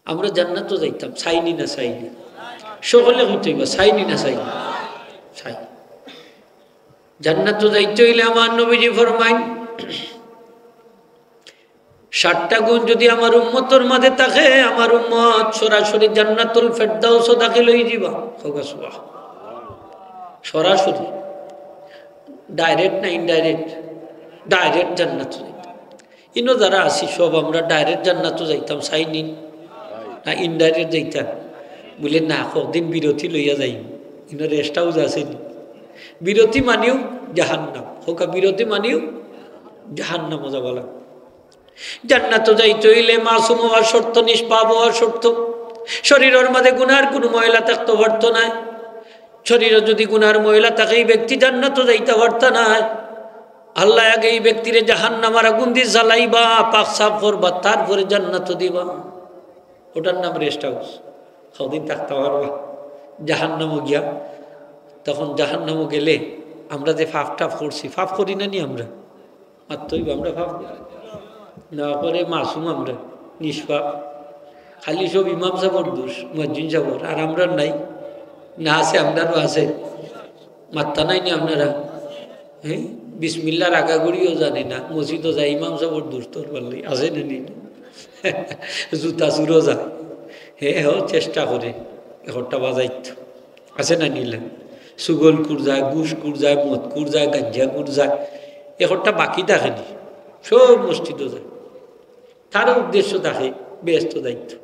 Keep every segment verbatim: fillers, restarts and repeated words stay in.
আমরা জান্নাতো যাইতাম, চাইনি না চাইনি? সকলে কইতে অইবা, চাইনি না চাইনি? চাই। জান্নাতো যাইতে অইলে আমার নবীজি ফরমাইন, সাতটা গুণ যদি আমার উম্মতর মাঝে থাকে, আমার উম্মত সরাসরি জান্নাতুল ফেরদাউসো দাখিল অইযিবা। কউক্কা সুবহান। সরাসরি, direct না indirect? Direct জান্নাতো যাইতাম। ইনো যারা আছি সব আমরা direct জান্নাতো যাইতাম, চাইনি না indirect যাইতাম? বুলে, "না, কদিন বিরতি লইয়া যাইমু।" ইনো rest house আছে নি? বিরতি মানেউ জাহান্নাম। কউক্কা, বিরতি মানেউ জাহান্নামো যাওয়া লাগে। জান্নাতো যাইতে অইলে মাসুম অওয়া শর্ত, নিষ্পাপ অওয়া শর্ত। শরীরর মাঝে গুনার কুনু ময়লা থাকতো পারতো নায়। শরীরো যদি গুনার ময়লা থাকে, ই ব্যক্তি জান্নাতো যাইতা পারতা নায়। আল্লায় আগে ই ব্যক্তিরে জাহান্নামর আগুন দি জ্বালাইবা, পাক সাফ করবা, তারপরে জান্নাতো দিবা। ওটার নাম rest house। কদিন থাকতা পারবা জাহান্নামো গিয়া। তখন জাহান্নামো গেলে আমরা যে পাপ টাপ করছি, পাপ করি না নি আমরা? মাত্রই আমরা পাপ করি। না করে মাসুম আমরা, নিষ্পাপ। খালি সব ইমাম সাবর দোষ, মুয়াজ্জিন সাবর, আর আমরার নাই? না আছে, আমরারও আছে। মাত্তা নাই নি আপনারা? হ্যাঁ, বিসমিল্লার আগাগুড়িও জানে না, মসজিদও যায়, ইমাম সাবর দোষ তোর পারলে আছে না নি? জুতা চুরও যায়। হে, হে, চেষ্টা করে একটা বাজাইতো। আছে না নি? সুগলখুর যায়, ঘুষখুর যায়, মদখুর যায়, গাঞ্জাখুর যায়, একটা বাকি থাকে নি, সব মসজিদও যায়। তার উদ্দেশ্য থাকে বেহেস্তো যাইতো।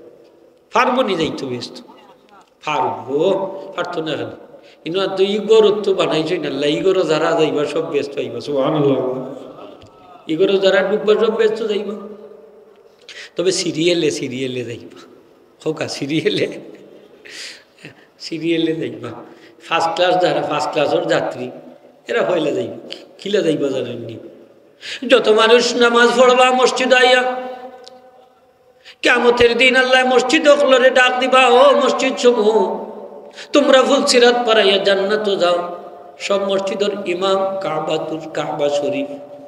পারবো নি যাইতো বেহেস্তো? পারবো, পারতো না কেনে? ইনো তো ই ঘরও তো বানাইছইন আল্লায়, ই ঘরো যারা যাইবা সব বেহেস্তো যাইবা, সুবহানাল্লাহ। ই ঘরো যারা ঢুকবা সব বেহেস্তো যাইবা। তবে serial-এ, serial-এ যাইবা। কউক্কা, serial-এ, serial-এ যাইবা। First class যারা, first class-র যাত্রী, এরা পয়লা যাইবা। কিলা যাইবা জানইন নি? যত মানুষ নামাজ পড়বা মসজিদো আইয়া, কিয়ামতের দিন আল্লায় মসজিদ অকলরে ডাক দিবা, "ও মসজিদ সমূহ, তুমরা ফুলসিরাত পারাইয়া জান্নাতো যাও।" সব মসজিদর ইমাম কাবাতুল, কাবা শরীফ।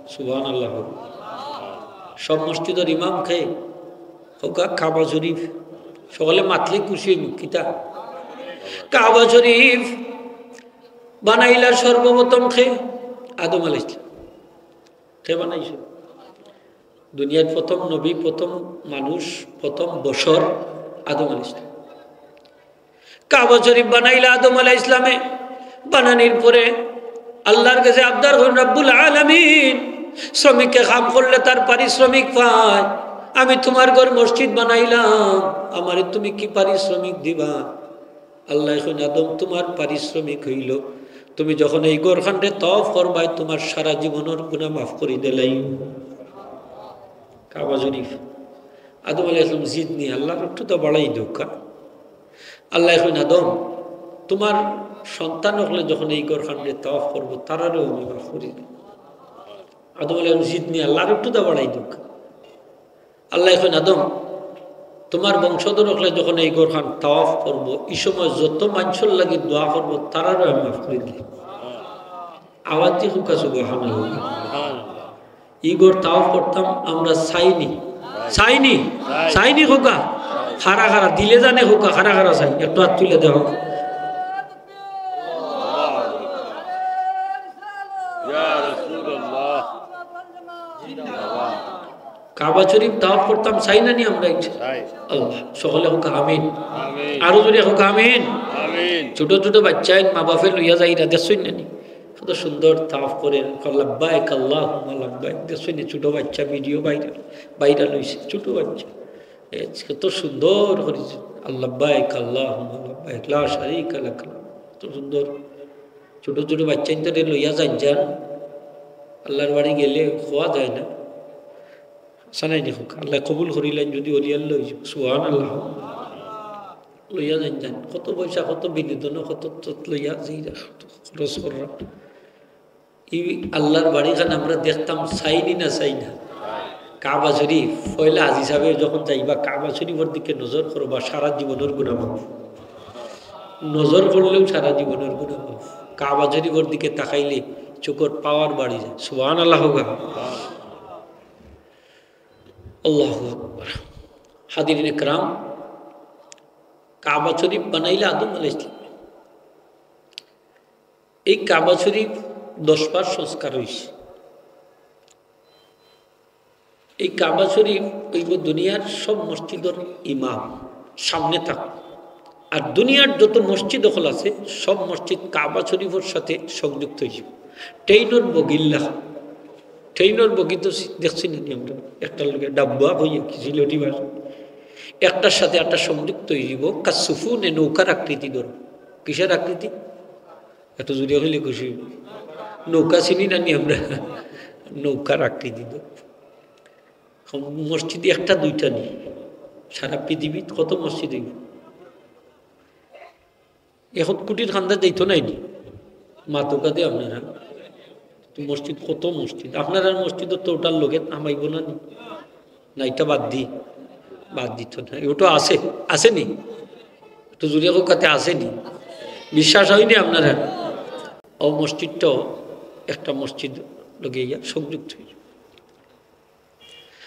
সুবহানাল্লাহ। সব মসজিদর ইমাম কে? কউক্কা, কাবা শরীফ। সকলে মাতলে খুশি অইমু। কিতা? কাবা শরীফ বানাইলা সর্বপ্রথম কে? আদম আলাইহিস সালাম। কে বানাইছে? দুনিয়ার প্রথম নবী, প্রথম মানুষ, প্রথম বশর আদম আলাইহিস সালাম। কাবা শরীফ বানাইলা আদম আলাইহিস সালামে। বানানির পরে আল্লার গেছে আবদার করইন, "রব্বুল আলামিন, শ্রমিকে কাম করলে তার পারিশ্রমিক পায়, আমি তুমার ঘর মসজিদ বানাইলাম, আমারে তুমি কি পারিশ্রমিক দিবা?" আল্লায় কইন, "আদম, তুমার পারিশ্রমিক অইলো, তুমি যখন এই ঘরখানরে তওয়াফ করবায়, তুমার সারা জীবনর গুনা মাফ করি দিলাইমু।" কাবা শরীফ। আদম আলাইহিস সালাম জিদ নি, "আল্লারে একটু তো বাড়াই দেউক্কা।" আল্লায় কইন, "আদম, তুমার সন্তান অকলে যখন এই ঘরখানরে তওয়াফ করবো, তারারেও আমি মাফ করি দিমু।" আদম আলাইহিস সালাম জিদ নি, "আল্লারে একটু তো বাড়াই দেউক্কা।" আল্লায় কইন, "আদম, তুমার বংশধর অকলে যখন এই ঘরখান তওয়াফ করবো, ই সময় যত মানষর লাগি দোয়া করবো, তারারেও আমি মাফ করি দিমু।" আওয়াজ দি কউক্কা সুবহানাল্লাহ। ই ঘর তওয়াফ করতাম আমরা, চাইনি? চাইনি? চাইনি কউক্কা? কারা কারা দিলে জানে কউক্কা, কারা কারা চাই? একটু আত তুলে দেখো। ইয়া রাসূলুল্লাহ। কাবা শরীফ তওয়াফ করতাম, চাই না নি আমরা? চাই। আল্লাহ, সকলে কউক্কা আমিন। আমিন। আরো জোরে কউক্কা আমিন। আমিন। ছোট ছোট বাইচ্চাইন মা বাপে লইয়া যাইরা, দেখছইন না নি? কত সুন্দর তওয়াফ করে, "লাব্বাইক আল্লাহুম্মা লাব্বাইক।" দেখছইন নি, ছোট বাইচ্চা, video viral, viral অইছে, ছোট বাইচ্চা। এ, কত সুন্দর করি, "লাব্বাইক আল্লাহুম্মা লাব্বাইক, লা শারীকা লাক।" কত সুন্দর। ছোট ছোট বাইচ্চাইন্তরে লইয়া যাইন যান, আল্লার বাড়ি গেলে কওয়া যায় না। হাছা নায় নি কউক্কা? আল্লায় কবুল করিলাইন যদি অলি আল্লা অইযিবা। সুবহানাল্লাহ। লইয়া যাইন যান। কত পয়সা, কত বিনোদন, কত তত লইয়া যাইরা, কত খরচ কররা। ই আল্লার বাড়িখান আমরা দেখতাম, চাইনি না চাই না? কাবা শরীফ, পয়লা হাজী সাবে যখন যাইবা, কাবা শরীফর দিকে নজর করবা, সারা জীবনর গুনা মাফ। নজর করলেউ সারা জীবনর গুনা মাফ। কাবা শরীফর দিকে তাকাইলে চোখর power বাড়ি যায়। সুবহানাল্লাহ কউক্কা। আল্লাহু আকবার। হাজিরিন একরাম, কাবা শরীফ বানাইলা আদম আলাইহিস সালাম। এই কাবা শরীফ দশ বার সংস্কার অইছে। এই কাবা শরীফ অইবো দুনিয়ার সব মসজিদর ইমাম, সামনে থাক। আর দুনিয়ার যত মসজিদ অকল আছে, সব মসজিদ কাবা শরীফর সাথে সংযুক্ত অইযিবো। ট্রেইনর বগিল্লা, ট্রেইনর বগি তো দেখছি না নি আমরা, একটার লগে ডাব্বা অইয়া কি সিলেটি ভাষা, একটার সাথে একটা সংযুক্ত অইযিবো। কাসসুফুনে, নৌকার আকৃতি ধরো। কিসের আকৃতি? একটু জোরে কইলে খুশি অইবো। নৌকা চিনি না নি আমরা? নৌকার আকৃতি ধরো। মসজিদ একটা দুইটা নি, সারা পৃথিবীত কত মসজিদ অইবো? এখন কুটির খান্দা যাইতো নাই নি? মাতুকা দে আপনারা। তো মসজিদ, কত মসজিদ। আপনারার মসজিদও তো ওটার লগে হামাইবো না নি? না, ইটা বাদ দি, বাদ দিত না। ওটা আছে, আছে নি? একটু জোরে কউক্কা তে, আছে নি? বিশ্বাস অয়নি আপনারার? ও মসজিদটাও একটা মসজিদ লগে ইয়া সংযুক্ত অইযিবো।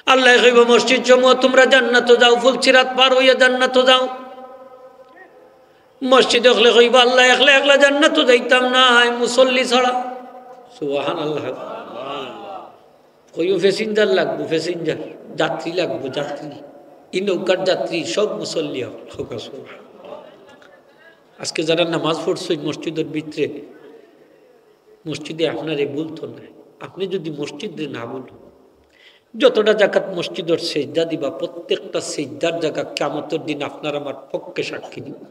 আল্লায় কইবো, "মসজিদ সমূহ, তুমরা জান্নাতো যাও, ফুলসিরাত পার অইয়া জান্নাতো যাও।" মসজিদ অকলে কইবো, "আল্লাহ, একলা একলা জান্নাতো যাইতাম নায়, মুসল্লি ছাড়া।" সুবহানাল্লাহ। কইও, "প্যাসেঞ্জার লাগবো, প্যাসেঞ্জার, যাত্রী লাগবো, যাত্রী। ই নৌকার যাত্রী সব মুসল্লি অকল।" কউক্কা সুবহানাল্লাহ। আজকে যারা নামাজ পড়ছইন মসজিদর ভিতরে, মসজিদে আপনারে ভুলতো নায়। আপনে যুদি মসজিদরে না ভুলো, যতটা জাগাত মসজিদর সেজদা দিবা, প্রত্যেকটা সেজদার জাগা কিয়ামতর দিন আপনার আমার পক্ষে সাক্ষী দিবো।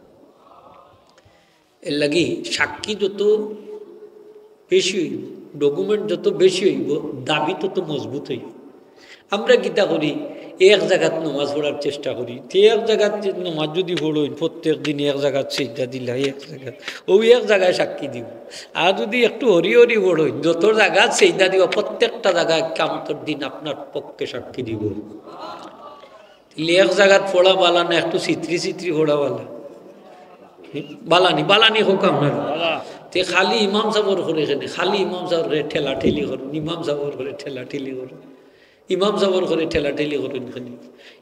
এরলাগি সাক্ষী যত বেশি অইবো, document যত বেশি অইবো, দাবি তত মজবুত অইবো। আমরা কিতা করি, এক জাগাত নমাজ পড়ার চেষ্টা করি, তে এক জাগাত যে নমাজ যুদি পড়ইন, প্রত্যেক দিন এক জাগাত সেজদা দিলা, এক জাগাত, অউ এক জাগায় সাক্ষী দিবো। আর যুদি একটু হরি হরি পড়ইন, যত জাগাত সেজদা দিবা, প্রত্যেকটা জাগায় কিয়ামতর দিন আপনার পক্ষে সাক্ষী দিবো। তাইলে এক জাগাত পড়া বালা না, একটু ছিত্রি ছিত্রি পড়া বালা? বালা নি, বালা নি কউক্কা আপনারা। তে খালি ইমাম সাবর ঘরে কেনে, খালি ইমাম সাবর ঘরে ঠেলাঠেলি করইন, ইমাম সাবর ঘরে ঠেলাঠেলি করইন, ইমাম সাবর ঘরে ঠেলাঠেলি করইন কেনে।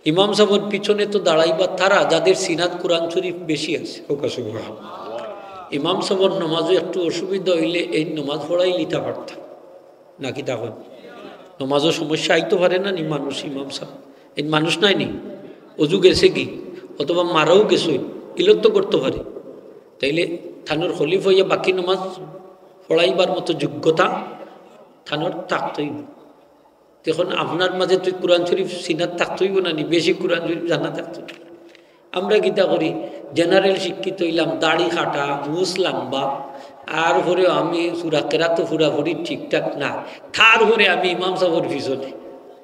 ইমাম সাবর পিছনে তো দাঁড়াইবা তারা যাদের সিনাত কোরআন শরীফ বেশি আছে। কউক্কা সুবহানাল্লাহ। ইমাম সাবর নমাজো একটু অসুবিধা অইলে এইন নমাজ পড়াইলিতা পারতা। না কিতা কইন? নমাজো সমস্যা আইতো পারে না নি মানুষ, ইমাম সাব? এইন মানুষ নায় নি? অজু গেছেগি? অথবা মারাও গেছইন, ইলত তো করতো পারে। তাইলে তানর খলিফা অইয়া বাকি নমাজ পড়াইবার মতো যোগ্যতা তানর থাকতো অইবো। তখন আপনার মাঝে তুই কোরআন শরীফ সিনাত থাকতো অইবো না নি? বেশি কোরআন শরীফ জানা থাকতো অইবো। আমরা কিতা করি, general শিক্ষিত অইলাম, দাড়ি কাটা, মুছ লাম্বা, আর পরেও আমি সূরা কেরাত পুরাপুরি ঠিকঠাক না, তারপরে আমি ইমাম সাবর পিছনে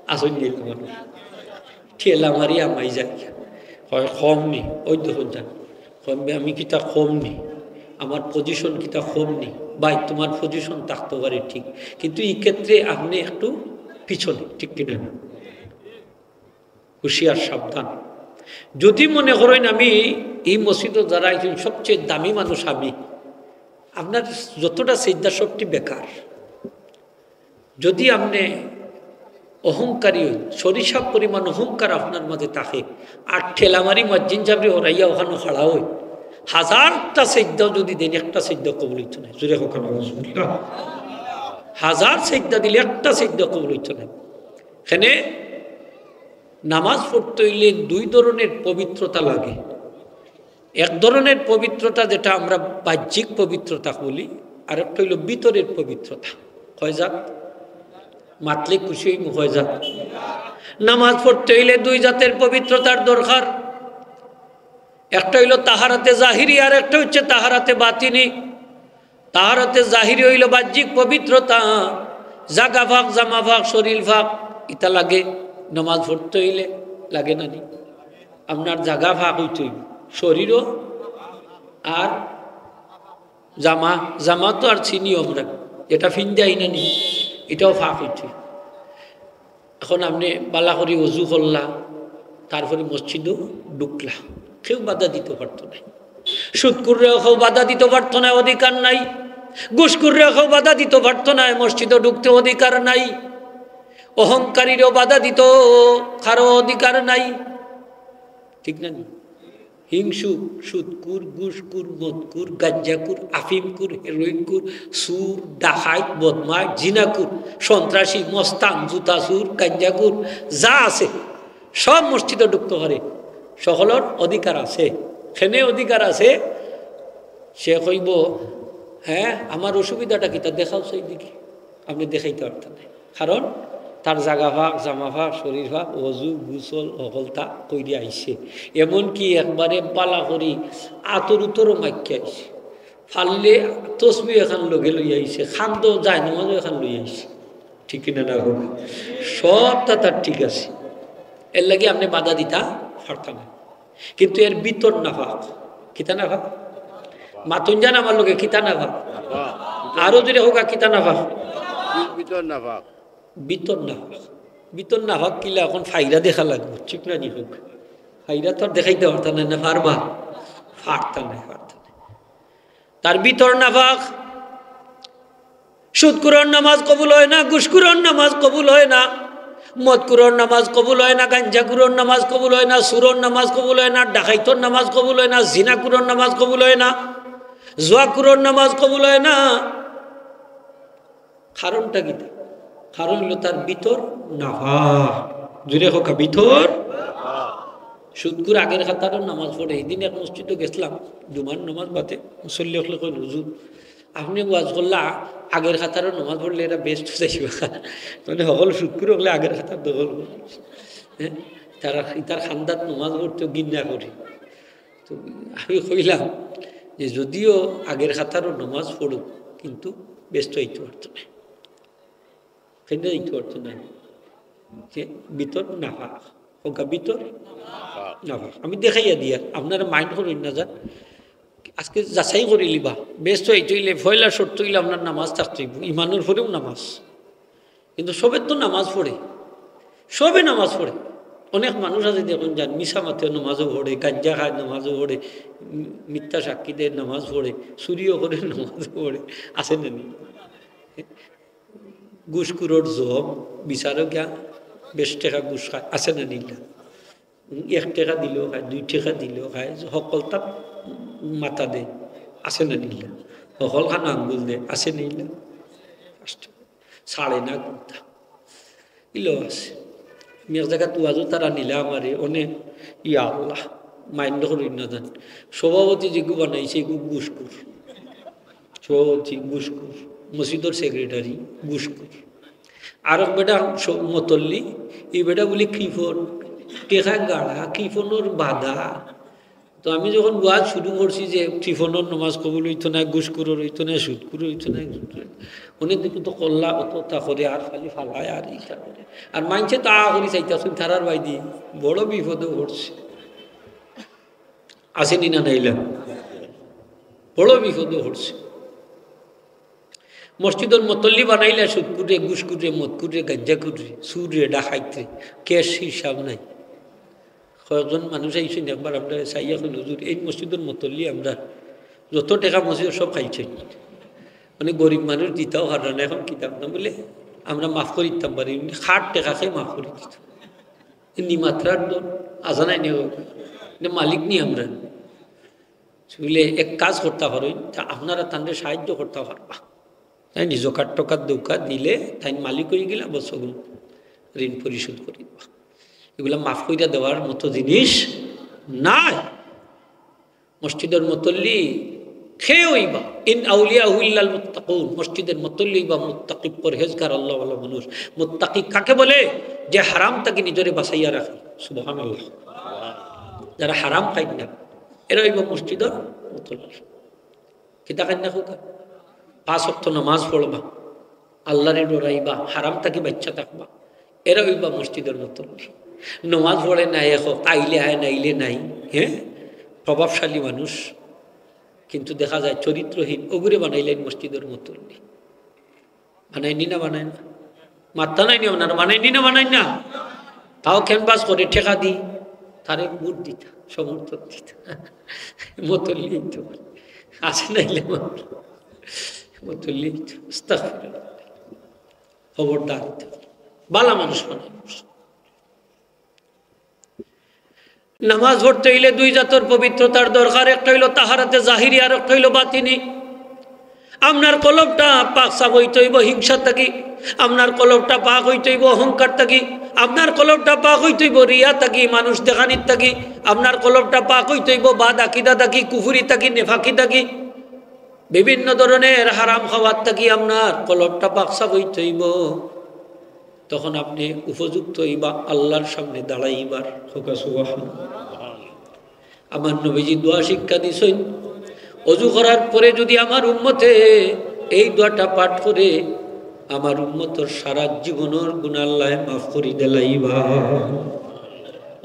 আসন নিলাম, ঠেলা মারি আমাই যাই, কয় কম নি, ওই দেখো যান, কয় আমি কিতা কম নি, আমার position কিতা কম নি? ভাই, তোমার position থাকতো পারে ঠিক, কিন্তু ই ক্ষেত্রে আপনে একটু পিছনে, ঠিক কিনা? হুঁশিয়ার, সাবধান। যুদি মনে করইন আমি ই মসজিদো যারা আইছইন সবচেয়ে দামি মানুষ আমি, আপনার যতটা সেজদা সবটি বেকার। যুদি আপনে অহংকারী অইন, সরিষা পরিমাণ অহংকার আপনার মাঝে থাকে, আর ঠেলা মারি মজ্জিন সাবরে হরাইয়া ওখানো খাড়া অইন, হাজারটা সেজদাও যুদি দেইন, একটা সেজদা কবুল অইতো নায়। জোরে কউক্কা না। হাজার সেজদা দিলে একটা সেজদা কবুল অইতো নায়। এখানে নামাজ পড়তে অইলে দুই ধরনের পবিত্রতা লাগে। এক ধরনের পবিত্রতা যেটা আমরা বাহ্যিক পবিত্রতা বলি, আর একটা অইলো ভিতরের পবিত্রতা। কয় জাত? মাতলে খুশি অইমু, কয় জাত? নামাজ পড়তে অইলে দুই জাতের পবিত্রতার দরকার। একটা অইলো তাহারাতে জাহিরি, আর একটা অইছে তাহারাতে বাতিনি। তাহারাতে জাহিরি অইলো বাহ্যিক পবিত্রতা, জাগা পাক, জামা পাক, শরীর পাক, ইতা লাগে। নমাজ পড়তে অইলে লাগে না নি? আপনার জাগা পাক অইতে অইবো, শরীরও আর জামা, জামা তো আর চিনিও আমরা, যেটা ফিন্দে আই না নি, ইটাও পাক অইতে অইবো। এখন আপনে বালা করি অজু করলা, তারপরে মসজিদো ঢুকলা, কেউ বাধা দিতো পারতো নায়। সুদখুররেও কেউ বাধা দিতো পারতো নায়, অধিকার নাই। ঘুষখুররেও কেউ বাধা দিতো পারতো নায়, মসজিদো ঢুকতে অধিকার নাই। অহংকারীরেও বাধা দিতো কারো অধিকার নাই, ঠিক না নি? হিংসুক, সুদকুর, ঘুষকুর, মদকুর, গাঞ্জাকুর, আফিমকুর, হেরোইনকুর, চুর, ডাকাইত, বদমাইশ, জিনাকুর, সন্ত্রাসী, মস্তান, জুতাচুর, গাঞ্জাকুর, যা আছে সব মসজিদো ঢুকতো পারে, সকলর অধিকার আছে। কেনে অধিকার আছে, সে কইবো, "হ্যাঁ, আমার অসুবিধাটা কিতা? দেখাও সেই দিকে।" আপনে দেখাইতা পারতা নায়, কারণ তার জাগা পাক, জামা পাক, শরীর পাক, অজু, গোসল, হকলতা কইরা আইছে। এমনকি একবারে বালা করি আতর উতরও মাখিয়া আইছে, পারলে তসবি এখান লগে লইয়া আইছে, কান্দো জায়নামাজও এখান লইয়া আইছে। ঠিক কিনা না হোক? সবটা তার ঠিক আছে, এর লাগি আপনে বাধা দিতা পারতা নায়। কিন্তু এর ভিতর নাপাক। কিতা নাপাক? মাতইন জান আমার লগে, কিতা নাপাক? আরো জোরে কউক্কা, কিতা নাপাক? ভিতর নাপাক। ভিতর নাপাক। ভিতর নাপাক কিলা, অখন ফাইরা দেখা লাগবো, ঠিক না নি হোক? ফাইরা তো আর দেখাইতা পারতা নায়, না পারবা? পারতা নায়, পারতা নায়। তার ভিতর নাপাক। সুদকুরর নামাজ কবুল হয় না, ঘুষকুরর নামাজ কবুল হয় না, মদকুরর নামাজ কবুল হয় না, গাঞ্জাকুরর নামাজ কবুল হয় না, চুরর নামাজ কবুল হয় না, ডাকাইতর নামাজ কবুল হয় না, জিনাকুরর নামাজ কবুল হয় না, জুয়াকুরর নামাজ কবুল হয় না। কারণটা কিতা? কারণ অইলো তার ভিতর নাপাক। জোরে কউক্কা, ভিতর। সুদকুর আগের কাতারও নামাজ পড়ে। হিদিন এক মসজিদো গেছলাম, জুমার নামাজ বাদে মুসল্লি অকলে কইন, "হুজুর, আপনে ওয়াজ করলা, আগের কাতারও নামাজ পড়লে এরা বেহেস্তো যাইবা।" মানে, হকল সুদকুর অকলে আগের কাতার দখল করে। হ্যাঁ? তারা, তার খান্দাত নামাজ পড়তেও ঘিন্না করে। তো আমি কইলাম যে যদিও আগের কাতারও নামাজ পড়ুক, কিন্তু বেহেস্তো যাইতো পারতো নায়। কেনে যাইতো পারতো নায়? যে ভিতর নাপাক। কউক্কা, ভিতর নাপাক। আমি দেখাইয়া দিয়া, আপনারা mind করইন না যান। আজকে যাচাই করিলিবা। বেহেস্তো যাইতে অইলে পয়লা শর্ত অইলো আপনার নামাজ থাকতে অইবো, ইমানর পরেও নামাজ। কিন্তু সবে তো নামাজ পড়ে, সবে নামাজ পড়ে। অনেক মানুষ আছে দেখইন যান, মিছা মাতে নামাজও পড়ে, গাঞ্জা খায় নামাজও পড়ে, মি-, মিথ্যা সাক্ষী দেয় নামাজ পড়ে, চুরিও করে নামাজও পড়ে, আছে না নি? ঘুষকুরর জম, বিচারো গিয়া বেশ টেকা ঘুষ খায়, আছে না নি ইলা? এক টেকা দিলেও খায়, দুই টেকা দিলেও খায়, হকলতাত মাথা দেয়, আছে না নি ইলা? হকলখানো আঙ্গুল দেয়, আছে না নি ইলা? ছাড়ে না কুন্তা। ইলো আছে। আমি এক জাগাত ওয়াজো তারা নিলা আমারে, অনে, ইয়া আল্লাহ, mind করইন না যান। সভাপতি যেগু বানাইছে, এগু ঘুষকুর। সভাপতি ঘুষকুর, মসজিদর secretary ঘুষকুর। আর এক বেটা স-, মতল্লি, ই বেটা বুলি কৃপণ, টেকা গাড়া, কৃপণর বাদা। তো আমি যখন ওয়াজ শুরু করছি যে কৃপণর নামাজ কবুল অইতো নায়, ঘুষকুরর অইতো নায়, সুদকুরর অইতো নায়, অনে দেখি তো কল্লা অততা করে আর খালি ফালায় আর ইতা করে। আর মানষে তা করি চাইতাছইন তারার বাইদি, বড় বিপদো পড়ছে। আছে নি না নাইলা? বড় বিপদো পড়ছে। মসজিদর মতল্লি বানাইলা সুদকুররে, ঘুষকুররে, মদকুররে, গাঞ্জাকুররে, চুররে, ডাকাইতরে, cash হিসাব নাই। কয়েকজন মানুষ আইছইন একবার আমরারে চাইয়া কইন, "হুজুর, এই মসজিদর মতল্লি আমরার, যত টেকা মসজিদর সব খাইছইন।" মানে গরিব মানুষ দিতাও পাররা না, এখন কিতা করতাম? বলে, "আমরা মাফ করি দিতাম পারি, এমনি কার টেকা খাই মাফ করি দিত।" এ নি মাতরার তো আজানাই নেই, এ মালিক নি আমরা।" বলে, "এক কাজ করতা পারইন, তা আপনারা তানরে সাহায্য করতা পারবা।" তাইন জকাত টকাত দেউক্কা দিলে তাইন মালিক অইগেলা, বছর ঋণ পরিশোধ করি দিবা। এগুলা মাফ কইরা দেওয়ার মতো জিনিস নায়। মসজিদর মতল্লি কে অইবা? ইন আউলিয়াহু ইল্লাল মুত্তাকুন। মসজিদর মতল্লি অইবা মুত্তাকি, পরহেজগার, আল্লাহওয়ালা মানুষ। মুত্তাকি কাকে বলে? যে হারাম থাকি নিজরে বাঁচাইয়া রাখে। সুবহানাল্লাহ। যারা হারাম খাইন না, এরা অইবা মসজিদর মতল্লি। কিতা খাইন না কউক্কা? পাঁচ ওয়াক্ত নামাজ পড়বা, আল্লাহরে ডরাইবা, হারাম থাকি বাঁচিয়া থাকবা, এরা অইবা মসজিদর মতল্লি। নামাজ পড়ে না, এখন আইলে আয়, নাইলে নাই, হ্যাঁ, প্রভাবশালী মানুষ, কিন্তু দেখা যায় চরিত্রহীন, ওগুরে বানাইলেন মসজিদর মতল্লি। বানাইন নি না বানাইন না? মাত্তা নাই নি আপনারা, বানাইন নি না বানাইন না? তাও canvass করে টেকা দি, তারে ভোট দিতা, সমর্থন দিতা। মতল্লি তো আছে নাইলে মতল্লি তো। আস্তাগফিরুল্লাহ। খবরদার, বালা মানুষ বানাইন। নামাজ পড়তে অইলে দুই জাতর পবিত্রতার দরকার, একটা অইলো তাহারাতে জাহিরি আর একটা অইলো বাতিনি। আপনার কলবটা পাক সাফ অইতে অইবো হিংসা থাকি, আপনার কলবটা পাক অইতে অইবো অহংকার থাকি, আপনার কলবটা পাক অইতে অইবো রিয়া থাকি, মানুষ দেখানির থাকি, আপনার কলবটা পাক অইতে অইবো বাদ আকিদা থাকি, কুফুরি থাকি, নেফাকি থাকি, বিভিন্ন ধরনের হারাম খাওয়ার থাকি আপনার কলবটা পাক সাফ অইতে অইবো। তখন আপনি উপযুক্ত অইবা আল্লাহর সামনে দাঁড়াইবার। কউক্কা সুবহানাল্লাহ। আমার নবীজি দোয়া শিক্ষা দিছইন, অজু করার পরে যদি আমার উম্মতে এই দোয়াটা পাঠ করে, আমার উম্মতর সারা জীবনর গুনাহ আল্লায় মাফ করি দিলাইবা।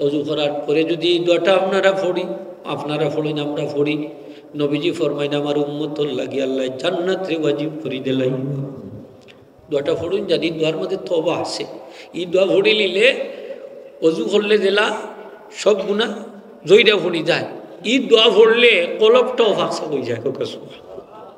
অজু করার পরে যদি এই দোয়াটা আপনারা পড়ি, আপনারা পড়ইন, আমরা পড়ি, নবীজি ফরমাইন, আমার উম্মতর লাগি আল্লায় জান্নাতরে ওয়াজিব করি দিলাইবা। দোয়াটা পড়ইন, জানি দোয়ার মধ্যে তওবা আছে। ই দোয়া পড়িলিলে অজু করলে যেলা সব গুনাহ জইরা পড়ি যায়, ই দোয়া পড়লে কলবটাও পাক সাফ অই যায়। কউক্কা সুবহানাল্লাহ।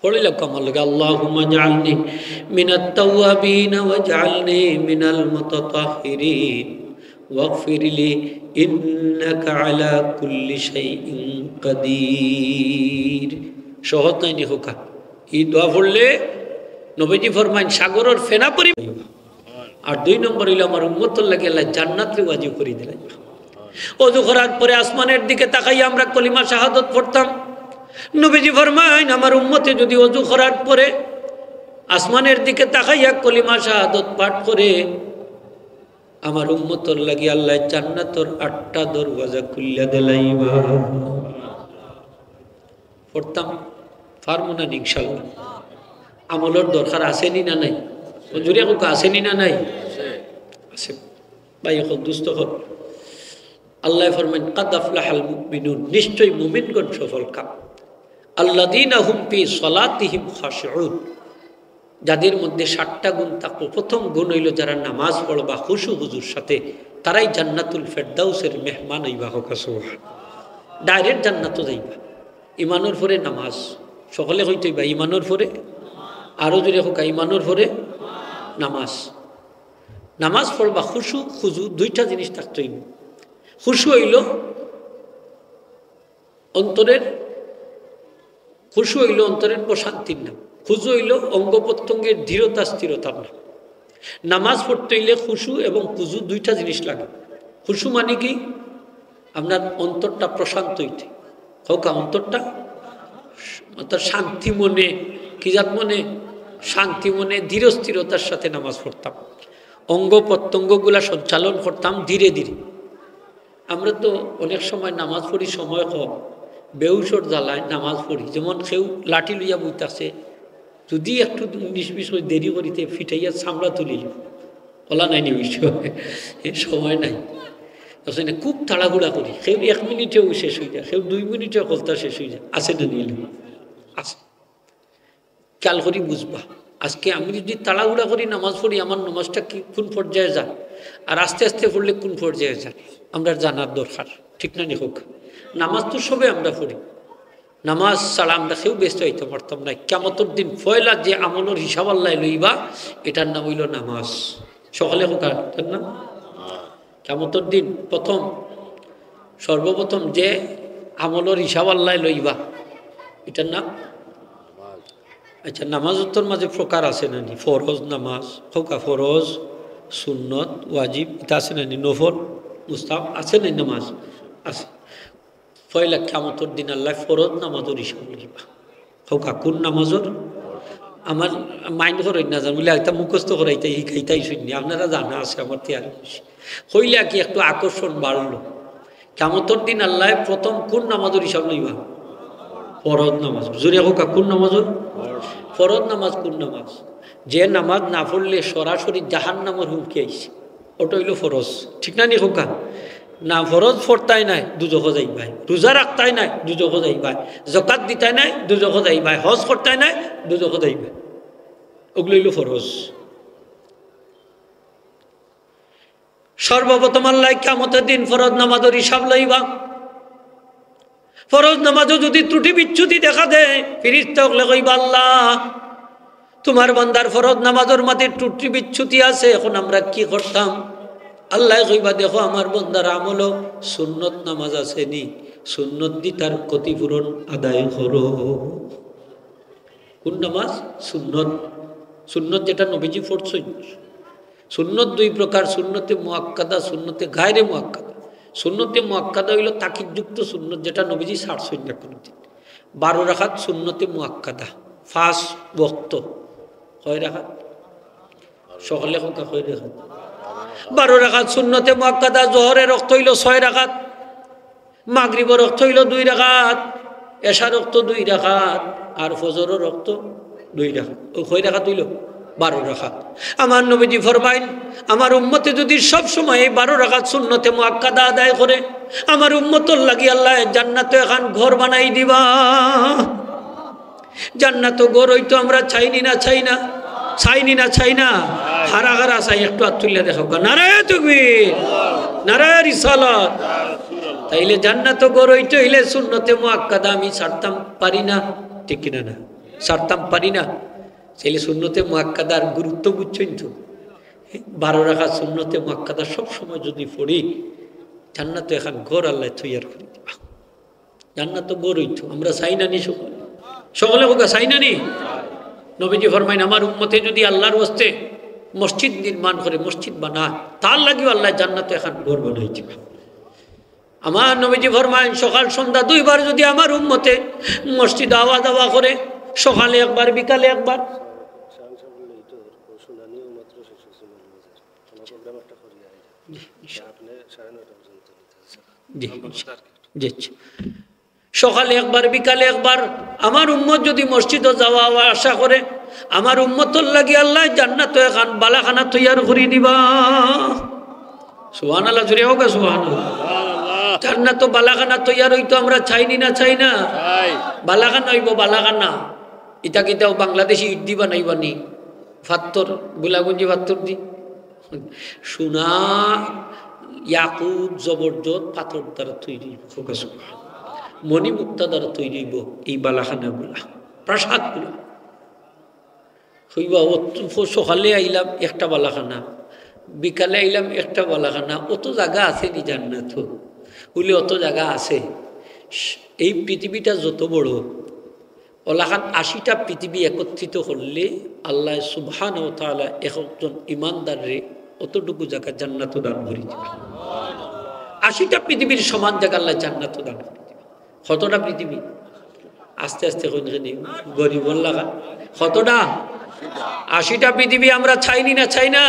পড়িলাউক্কা আমার লগে, আল্লাহুম্মা জাআলনি মিনাত তাওয়াবিন ওয়াজআলনি মিনাল মুতাতাহহিরিন ওয়াগফিরলি ইন্নাকা আলা কুল্লি শাইইন কাদির। সহজ নায়নি কউক্কা? ই দোয়া পড়লে নবীজি ফরমাইন সাগরর ফেনা পরি। আর দুই নম্বর অইলো আমার উম্মতর লাগি আল্লায় জান্নাতরে ওয়াজিব করি দিলাইবা। অজু করার পরে আসমানের দিকে তাকাইয়া আমরা কলিমা শাহাদত পড়তাম। নবীজি ফরমাইন, আমার উম্মতে যদি অজু করার পরে আসমানের দিকে তাকাইয়া কলিমা শাহাদত পাঠ করে, আমার উম্মতর লাগি আল্লায় জান্নাতর আটটা দরওয়াজা খুলিয়া দিলাইবা। পড়তাম, পারমু না নি ইনশাআল্লাহ? আমলর দরকার আছে নি না নাই? জুরে কউক্কা, আছে নি না নাই? আছে। ভাই অকল, দুস্ত অকল, আল্লায় ফরমাইন, "কাদ আফলাহাল মুমিনুন", নিশ্চয় মুমিনগণ সফল কাম। "আল্লাযীনা হুম ফি সালাতিহিম খাশিউন", যাদের মধ্যে সাতটা গুণ থাকবো। প্রথম গুণ অইলো যারা নামাজ পড়বা খুশু খুজুর সাথে, তারাই জান্নাতুল ফেরদাউসের মেহমান অইবা। কউক্কা সুবহানাল্লাহ। Direct জান্নাতো যাইবা। ইমানর পরে নামাজ, সকলে কইতে অইবা, ইমানর পরে, আরো জুরে কউক্কা, ইমানর পরে নামাজ। নামাজ পড়বা খুশু খুজু দুইটা জিনিস থাকতে অইবো। খুশু অইলো অন্তরের, খুশু অইলো অন্তরের প্রশান্তির নাম, খুজু অইলো অঙ্গ প্রত্যঙ্গের দৃঢ়তা স্থিরতার নাম। নামাজ পড়তে অইলে খুশু এবং খুজু দুইটা জিনিস লাগে। খুশু মানে কি? আপনার অন্তরটা প্রশান্ত অইতে। কউক্কা, অন্তরটা অর্থাৎ শান্তি মনে, কি জাত মনে? শান্তি মনে, ধীর স্থিরতার সাথে নামাজ পড়তাম, অঙ্গ প্রত্যঙ্গগুলা সঞ্চালন করতাম ধীরে ধীরে। আমরা তো অনেক সময় নামাজ পড়ি, সময় কম, বেহুশর জ্বালায় নামাজ পড়ি। যেমন কেউ লাঠি লইয়া বই থাকছে, যদি একটু উনিশ বিশ করে দেরি করিতে ফিটাইয়া চামড়া তুলিল, ওলা নাই নি বিষয়, এ সময় নাই। আসলে খুব তাড়াহুড়া করি, কেউ এক মিনিটেও শেষ অই যায়, কেউ দুই মিনিটেও কলতা শেষ অই যায়, আছে না নিল? আছে। খেয়াল করি বুঝবা, আজকে আমি যদি তাড়াহুড়া করি নামাজ পড়ি, আমার নামাজটা কি কোন পর্যায়ে যায়, আর আস্তে আস্তে পড়লে কোন পর্যায়ে যায়, আমরা জানার দরকার, ঠিক না নি কউক্কা? নামাজ তো সবে আমরা পড়ি, নামাজ ছাড়া আমরা কেউ বেহেস্তো যাইতাম পারতাম না। কিয়ামতর দিন পয়লা যে আমলর হিসাব আল্লায় লইবা, এটার নাম অইলো নামাজ। সকলে কউক্কা, এটার নাম? কিয়ামতর দিন প্রথম, সর্বপ্রথম যে আমলর হিসাব আল্লায় লইবা, এটার নাম? আচ্ছা, নামাজ অতর মাঝে প্রকার আছে না নি? ফরজ নামাজ, কউক্কা, ফরজ, সুন্নত, ওয়াজিব, ইটা আছে না নি? নফল, মুস্তাহাব আছে না নি নামাজ? আছে। পয়লা কিয়ামতর দিন আল্লায় ফরজ নামাজর হিসাব লইবা। কউক্কা, কোন নামাজর? আমার mind করইন না, জান বুলে একটা মুখস্থ করাইতা, হিকাইতাই শুননি, আপনারা জানা আছে আমার তিয়ার বেশি। কইলা কি একটু আকর্ষণ বাড়লো। কিয়ামতর দিন আল্লায় প্রথম কোন নামাজর হিসাব লইবা? ফরজ নামাজ। জুরে কউক্কা, কোন নামাজর? ফরজ নামাজ কোন নামাজ? যে নামাজ না পড়লে সরাসরি জাহান্নামর হুমকি আইছে। ওটা অইলো ফরজ, ঠিক না নি কউক্কা? না ফরজ পড়তায় নায়, দুজখো যাইবায়। রোজা রাখতায় নায়, দুজখো যাইবায়। যাকাত দিতায় নায়, দুজখো যাইবায়। হজ করতায় নায়, দুজখো যাইবায়। ওগুলো অইলো ফরজ। সর্বপ্রথম আল্লায় কিয়ামতর দিন ফরজ নামাজর হিসাব লইবা। ফরজ নামাজো যদি ত্রুটি বিচ্যুতি দেখা দেয়, ফিরিস্তা অকলে কইবা, "আল্লাহ, তুমার বান্দার ফরজ নামাজর মাঝে ত্রুটি বিচ্যুতি আছে, এখন আমরা কি করতাম?" আল্লায় কইবা, "দেখো, আমার বন্দার আমলো সুন্নত নামাজ আছে নি, সুন্নত দি তার ক্ষতিপূরণ আদায় করো।" কোন নামাজ? সুন্নত। সুন্নত যেটা নবীজি পড়ছইন। সুন্নত দুই প্রকার, সুন্নতে মুআক্কাদা, সুন্নতে গায়রে মুআক্কাদা। সুন্নতে মুআক্কাদা অইলো তাকিদযুক্ত সুন্নত, যেটা নবীজি ছাড়ছইন না কোনোদিন। বারো রাকাত সুন্নতে মুআক্কাদা, পাঁচ ওয়াক্ত। কয় রাকাত? সকলে কউক্কা, কয় রাকাত? বারো রাকাত সুন্নতে মুআক্কাদা। জোহরর ওয়াক্ত অইলো ছয় রাকাত, মাগরিবর ওয়াক্ত অইলো দুই রাকাত, এশার ওয়াক্ত দুই রাকাত, আর ফজরর ওয়াক্ত দুই রাকাত। অউ কয় রাকাত অইলো? বারো রাকাত। আমার নবীজি ফরমাইন, আমার উম্মতে যুদি সব সময় এই বারো রাকাত সুন্নতে মুআক্কাদা আদায় করে, আমার উম্মতর লাগি আল্লায় জান্নাতো এখান ঘর বানাই দিবা। জান্নাতো ঘর অইতো আমরা চাইনি না, চাই না? চাইনি না, চাই না? হারা হারা চাই, একটু আত তুলিয়া দেখাউক্কা। নারায়ে তাকবীর, নারায়ে রিসালাত। তাইলে জান্নাতো ঘর অইতো অইলে সুন্নতে মুআক্কাদা আমি ছাড়তাম পারি না, ঠিক কিনা না? ছাড়তাম পারি না। তাইলে সুন্নতে মুআক্কাদার গুরুত্ব বুঝছইন তো? বারো রাকাত সুন্নতে মুআক্কাদা সব সময় যুদি পড়ি, জান্নাতো এখান ঘর আল্লায় তৈয়ার করি দিবা। জান্নাতো ঘর অইতো, আমরা চাই না নি সকলে? সকলে কউক্কা, চাই না নি? নবীজি ফরমাইন, আমার উম্মতে যুদি আল্লার ওয়াস্তে মসজিদ নির্মাণ করে, মসজিদ বানায়, তার লাগিও আল্লায় জান্নাতো এখান ঘর বানাই দিবা। আমার নবীজি ফরমাইন, সকাল সন্ধ্যা দুইবার যুদি আমার উম্মতে মসজিদো আওয়া যাওয়া করে, সকালে একবার, বিকালে একবার। জি, ইনশাআল্লাহ। জি, জি। সকালে একবার, বিকালে একবার আমার উম্মত যুদি মসজিদো যাওয়া আওয়া আসা করে, আমার উম্মতর লাগি আল্লায় জান্নাতো এখান বালাখানা তৈয়ার করি দিবা। সুবহানাল্লাহ, জোরে কউক্কা সুবহানাল্লাহ। জান্নাতো বালাখানা তৈয়ার অইতো আমরা চাইনি না, চাই না? বালাখানা অইবো, বালাখানা। ইতা কিতা অউ বাংলাদেশি ইট দি বানাইবা নি? পাত্থর, গোলাপগঞ্জি পাত্থর দি? সোনা, ইয়াকুত, জবরজত পাত্থর দ্বারা তৈরি, কউক্কা সুবহানাল্লাহ। মণিমুক্তা দ্বারা তৈরি অইবো এই বালাখানাগুলা, প্রাসাদগুলা। কইবা, "অত সকালে আইলাম একটা বালাখানা, বিকালে আইলাম একটা বালাখানা, অত জাগা আছে নি জান্নাতো?" বুলে, "অত জাগা আছে।" এই পৃথিবীটা যত বড়, অলাখান আশিটা পৃথিবী একত্রিত করলে আল্লায় সুবহানাহু ওয়া তাআলা এক একজন ইমানদাররে অতটুকু জাগা জান্নাতো দান করি দিবা। আশিটা পৃথিবীর সমান জাগা আল্লায় জান্নাতো দান করি দিবা। কতটা পৃথিবী? আস্তে আস্তে কইন কেনে, গরিবর লাখান। কতটা? আশিটা পৃথিবী আমরা চাইনি না, চাই না?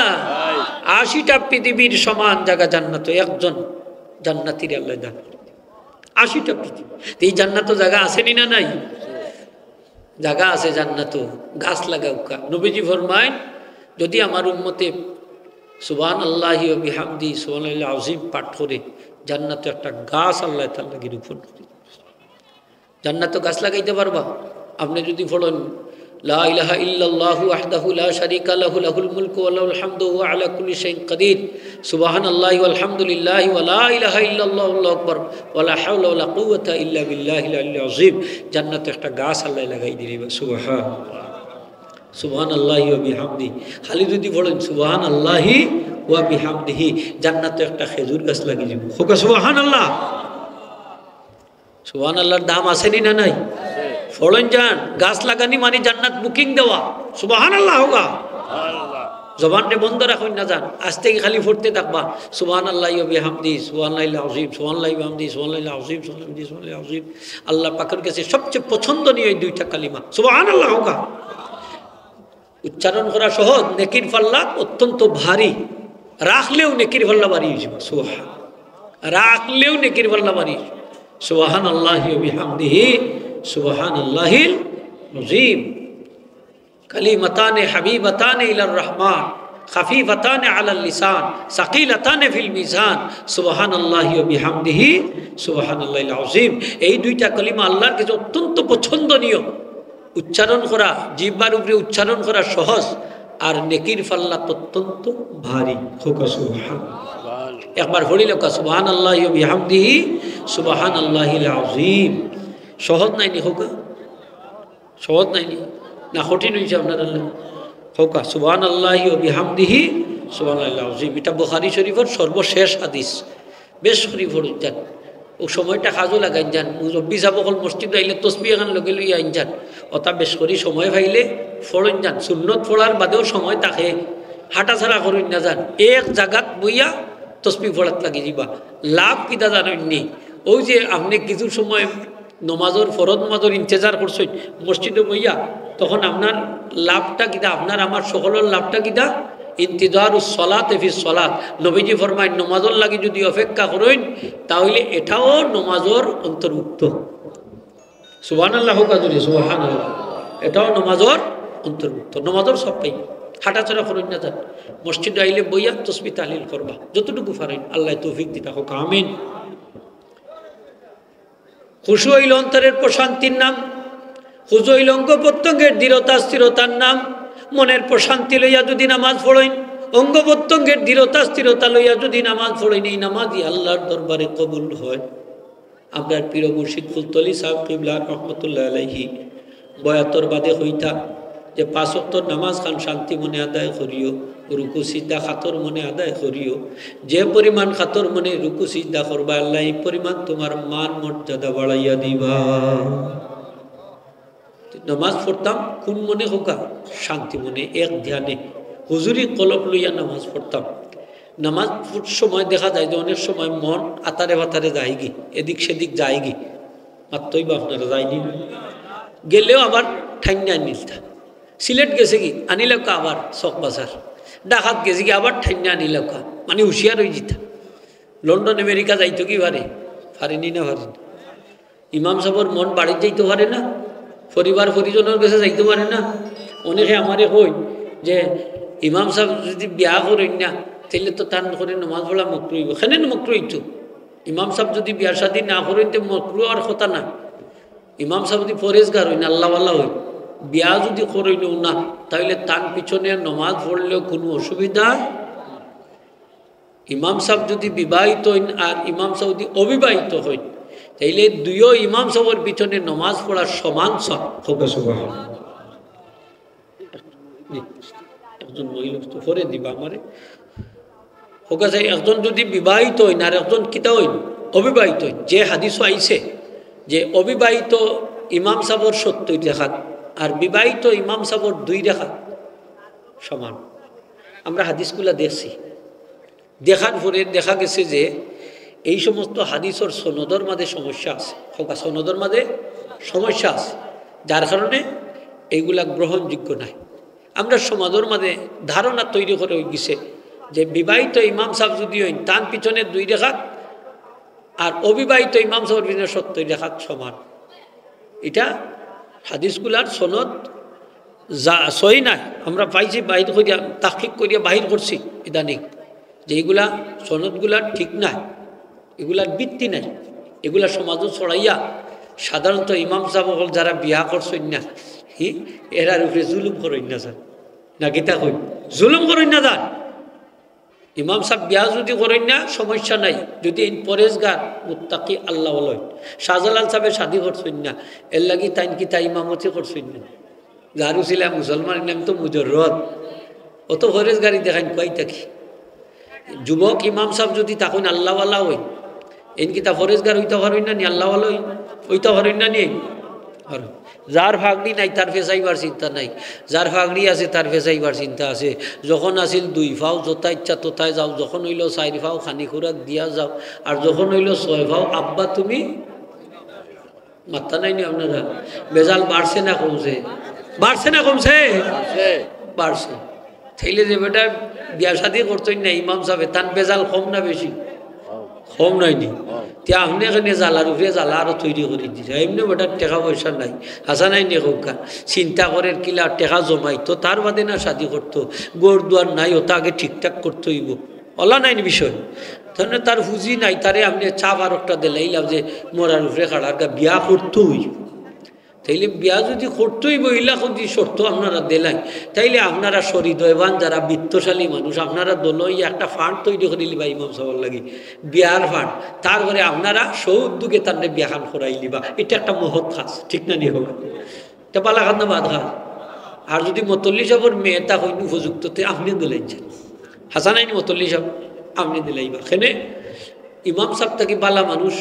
আশিটা পৃথিবীর সমান জাগা জান্নাতো একজন জান্নাতীরে আল্লায় দান করি দিবা। আশিটা পৃথিবী। তে এই জান্নাতো জাগা আছে নি না নাই? জাগা আছে জান্নাতো, গাছ লাগাউক্কা। নবীজি ফরমাইন, যুদি আমার উম্মতে সুবহানাল্লাহি ওয়া বিহামদি, সুবহানাল্লাহিল আযীম পাঠ করে, জান্নাতো একটা গাছ আল্লায় তার লাগি রোপণ করি দিবা। জান্নাতো গাছ লাগাইতা পারবা? আপনে যুদি পড়ইন, "লা ইলাহা ইল্লাল্লাহু ওয়াহদাহু লা শারীকা লাহু, লাহুল মুলকু ওয়া লাহুল হামদু ওয়া হুয়া আলা কুল্লি শাইইন কাদির, সুবহানাল্লাহি ওয়াল হামদুলিল্লাহি ওয়া লা ইলাহা ইল্লাল্লাহু আল্লাহু আকবার, ওয়া লা হাওলা ওয়া লা কুওয়াতা ইল্লা বিল্লাহিল আলিয়্যিল আযীম।" জান্নাতো একটা গাছ আল্লায় লাগাই দিবা। সুবহানাল্লাহ। সুবহানাল্লাহি ওয়া বিহামদি। খালি যুদি পড়ইন, "সুবহানাল্লাহি ওয়া বিহামদিহি", জান্নাতো একটা খেজুর গাছ লাগি যাইবো। কউক্কা সুবহানাল্লাহ। সুবহানাল্লাহর দাম আছে নি না নাই? পড়ইন যান, গাছ লাগানি মানি জান্নাত booking দেওয়া। সুবহানাল্লাহ কউক্কা। জবানরে বন্ধ রাখইন না যান, আজ থাকি খালি পড়তে থাকবা, "সুবহানাল্লাহি ওয়া বিহামদি, সুবহানাল্লাহিল আযীম, সুবহানাল্লাহি ওয়া বিহামদি, সুবহানাল্লাহিল আযীম, সুবহানাল্লাহি ওয়া বিহামদি, সুবহানাল্লাহিল আযীম।" আল্লাহ পাকের কাছে সবচেয়ে পছন্দনীয় এই দুইটা কালিমা। সুবহানাল্লাহ কউক্কা। উচ্চারণ করা সহজ, নেকির পাল্লা অত্যন্ত ভারী। রাখলেও নেকির পাল্লা ভারী অইযিবো। সুবহান। রাখলেও নেকির পাল্লা ভারী। সুবহানাল্লাহি ওয়া বিহামদিহি, সুবহানাল্লাহিল আযীম। কালিমাতানে হাবিবাতানে ইলার রহমান, খাফিফাতানে আলাল লিসান, সাকিলাতানে ফিল মিজান, সুবহানাল্লাহি ওয়া বিহামদিহি, সুবহানাল্লাহিল আযীম। এই দুইটা কালিমা আল্লাহর কাছে অত্যন্ত পছন্দনীয়। উচ্চারণ করা, জিহ্বার উপরে উচ্চারণ করা সহজ, আর নেকির পাল্লা অত্যন্ত ভারী। কউক্কা সুবহান। একবার পড়িলাউক্কা, সুবহানাল্লাহি ওয়া বিহামদিহি, সুবহানাল্লাহিল আযীম। সহজ নায়নি কউক্কা? সহজ নায়নি? না কঠিন অইছে আপনারার লাগি? কউক্কা, সুবহানাল্লাহি ওয়া বিহামদিহি, সুবহানাল্লাহ আজিম। ইটা বুখারী শরীফর সর্বশেষ হাদিস। বেশ করি পড়ইন যান। অউ সময়টা কাজো লাগাইন যান। মুরব্বি সাব অকল মসজিদ আইলে তসবি এখান লগে লইয়া আইন যান। অতা বেশ করি সময় পাইলে পড়ইন যান। সুন্নত পড়ার বাদেও সময় থাকে, হাঁটাছাড়া করইন না যান। এক জাগাত বইয়া তসবি পড়াত লাগি যিবা। লাভ কিতা জানইন নি? অউ যে আপনে কিছু সময় নমাজর, ফরজ নমাজর ইন্তেজার করছইন মসজিদো বইয়া, তখন আপনার লাভটা কিতা? আপনার আমার সকলর লাভটা কিতা? ইন্তিজারুস সলাতে ফিস সলাত। নবীজি ফরমাইন, নমাজর লাগি যুদি অপেক্ষা করইন, তা অইলে এটাও নমাজর অন্তর্ভুক্ত। সুবহানাল্লাহ কউক্কা জোরে, সুবহানাল্লাহ। এটাও নমাজর অন্তর্ভুক্ত, নমাজর সব পাই। হাঁটাচলা করইন না যান, মসজিদো আইলে বইয়া তসবি তাহলিল করবা, যতটুকু পারইন। আল্লায় তৌফিক দিতা হউক, আমিন। খুশু অইল অন্তরের প্রশান্তির নাম, খুশু অইল অঙ্গ প্রত্যঙ্গের দৃঢ়তা স্থিরতার নাম। মনের প্রশান্তি লইয়া যুদি নামাজ পড়ইন, অঙ্গ প্রত্যঙ্গের দৃঢ়তা স্থিরতা লইয়া যুদি নামাজ পড়ইন, এই নামাজই আল্লাহর দরবারে কবুল হয়। আমরার পীর মুর্শিদ ফুলতলি সাহেব কিবলা রহমতুল্লাহ আলাইহি বয়াতর বাদে কইতা যে পাঁচ ওয়াক্তর নামাজ খান শান্তি মনে আদায় করিও, রুকু সিজদা খাতর মনে আদায় করিও। যে পরিমাণ খাতর মনে রুকু সিজদা করবা, আল্লাহ এই পরিমাণ তুমার মান মর্যাদা বাড়াইয়া দিবা। নামাজ পড়তাম কুন মনে কউক্কা? শান্তি মনে, এক ধ্যানে, হুজুরি কলব লইয়া নামাজ পড়তাম। নামাজ পড়-, সময় দেখা যায় যে অনেক সময় মন আতারে বাতারে যায়গি, এদিক সেদিক যায়গি, মাত্রই বা আপনারা যায়নি, গেলেও আবার ঠাইন্না আনিলতা। সিলেট গেছেগি, আনিলাউক্কা আবার চকবাজার। ঢাকাত গেছেগি, আবার ঠাইন্না আনিলাউক্কা। মানে হুঁশিয়ার অইযিতা। লন্ডন আমেরিকা যাইতো কি পারে? পারেনি না পারেনি? ইমাম সাবর মন বাড়িত যাইতো পারে না, পরিবার পরিজনর গেছে যাইতো পারে না। অনেকে আমারে কইন যে ইমাম সাব যুদি বিয়া করইন না, তাইলে তো তান করে নমাজ পড়া মকরু অইবো। কেনে মকরু অইতো? ইমাম সাব যুদি বিয়া শাদী না করইন, তে মকরু অওয়ার কথা না। ইমাম সাব যুদি পরেজগার অইন, আল্লাহওয়ালা অইন, বিয়া যুদি করইনও না, তাইলে তান পিছনে নমাজ পড়লেও কুনু অসুবিধা। ইমাম সাব যুদি বিবাহিত অইন আর ইমাম সাব যুদি অবিবাহিত অইন, তাইলে দুইও ইমাম সাবর পিছনে নমাজ পড়ার সমান সব। কউক্কা সুবহানাল্লাহ। জি, একজন মহিলা তো পরে দিবা আমারে। কউক্কা যে একজন যুদি বিবাহিত অইন আর একজন কিতা অইন, অবিবাহিত অইন, যে হাদিসও আইছে যে অবিবাহিত ইমাম সাবর সত্তইর রাকাত আর বিবাহিত ইমাম সাবর দুই রাকাত সমান। আমরা হাদিসগুলা দেখছি, দেখার পরে দেখা গেছে যে এই সমস্ত হাদিসর সনদর মাঝে সমস্যা আছে, কউক্কা সনদর মাঝে সমস্যা আছে, যার কারণে এইগুলা গ্রহণযোগ্য নায়। আমরা সমাজর মাঝে ধারণা তৈরি করা অইগেছে যে বিবাহিত ইমাম সাব যুদি অইন, তান পিছনে দুই রাকাত আর অবিবাহিত ইমাম সাবর পিছনে সত্তইর রাকাত সমান। ইটা হাদিসগুলার সনদ যা সহি নায়। আমরা পাইছি, বাইর করিয়া, তাহকিক করিয়া বাইর করছি ইদানিং, যে ইগুলা সনদগুলা ঠিক নায়, ইগুলার ভিত্তি নাই। ইগুলা সমাজো ছড়াইয়া সাধারণত ইমাম সাব অকল যারা বিয়া করছইন না, হি, এরার উপরে জুলুম করইন না যান, না কিতা কই, জুলুম করইন না যান। ইমাম সাব বিয়া যুদি করইন না, সমস্যা নাই, যুদি এইন পরেজগার, মুত্তাকি, আল্লাহওয়ালা অইন। শাহজালাল সাবে শাদী করছইন না, এরলাগি তাইন কিতা ইমামতি করছইন না? যার উছিলায় মুসলমান অইলাম তো মুজররদ। অত পরেজগারি দেখাইন কই থাকি? যুবক ইমাম সাব যুদি থাকইন আল্লাহওয়ালা অইন, এইন কিতা পরেজগার অইতা পারইন না নি? আল্লাহওয়ালা অইন, অইতা পারইন না নি? আর যার ফাগড়ি নাই তার ফেছাইবার চিন্তা নাই, যার ফাগড়ি আছে তার ফেছাইবার চিন্তা আছে। যখন আছিল দুই পাও, যথা ইচ্ছা তথায় যাও, যখন অইলো চাইর পাও খানি খুরাক দিয়া যাও, আর যখন অইলো ছয় পাও আব্বা তুমি মাত্তা নাই নি আপনারা? বেজাল বাড়ছে না কমছে? বাড়ছে না কমছে? বাড়ছে। বাড়ছে। তাইলে যে বেটা বিয়া শাদী করছইন না ইমাম সাবে, তান বেজাল কম না বেশি? কম নায় নি? তে আপনে কেনে জ্বালার উপরে জ্বালা আরো তৈরি করি দিরা। এমনে বেটার টেকা পয়সা নাই, হাছা নায় নি কউক্কা? চিন্তা করের কিলা টেকা জমাইতো, তার বাদে না শাদী করতো। ঘর দুয়ার নাই, অতা আগে ঠিকঠাক করতো অইবো। অলা নায় নি বিষয়? তার মানে তার পুঁজি নাই, তারে আপনে চাপ আর একটা দিলাইলা যে মরার উপরে খাড়ার গা, বিয়া করতোউ অইবো। তাইলে বিয়া যুদি করতোউ অইবো, ইলা যুদি শর্ত আপনারা দিলাইন, তাইলে আপনারা সহৃদয়বান যারা বিত্তশালী মানুষ, আপনারা দল অইয়া একটা fund তৈরি করিলিবা ইমাম সাবর লাগি, বিয়ার fund। তারপরে আপনারা স্ব-উদ্যোগে তানরে বিয়াখান করাইলিবা। ইটা একটা মহৎ কাজ, ঠিক না নি কউক্কা? ইটা ভালা কাজ না বাদ কাজ? আর যুদি মতল্লি সাবর মেয়ে তা অইন উপযুক্ত, তে আপনে দিলাইন। হাছা নায়নি মতল্লি সাব? আপনে দিলাইবা। কেনে ইমাম সাব থাকি বালা মানুষ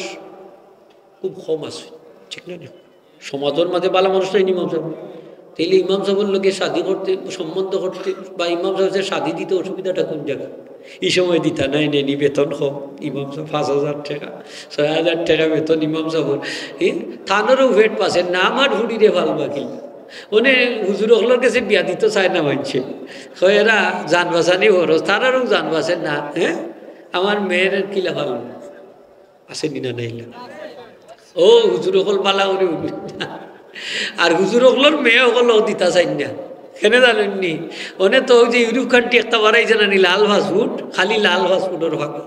খুব কম আছে, ঠিক না নি? সমাজর মাঝে বালা মানুষ নায়নি ইমাম সাব? তাইলে ইমাম সাবর লগে শাদি করতে, সম্বন্ধ করতে বা ইমাম সাবরে শাদি দিতে অসুবিধাটা কোন জাগা? ই সময় দিতা নায়, নায়নি বেতন কম, ইমাম সাব পাঁচ হাজার টেকা, ছয় হাজার টেকা বেতন ইমাম সাবর। এ, তানরও পেট পাছে না, আমার ফুড়িরে পালবা কিলা? অনে হুজুর অকলর গেছে বিয়া দিতো চায় না মানষে, কয় এরা জান বাচানি খরচ, তারারও জান বাচে না। হ্যাঁ, আমার মেয়ের কিলা পালবো? আছে নি না নাইলা? ও হুজুর অকল বালা করি উঠবে। আর হুজুর অকলর মেয়ে অকল দিতা চাইন না। কেনে জানইন নি? অনে তো অউ যে ইউরোপ country একটা বাড়াইছে না নি, লাল passport, খালি লাল passport-র ভাগ।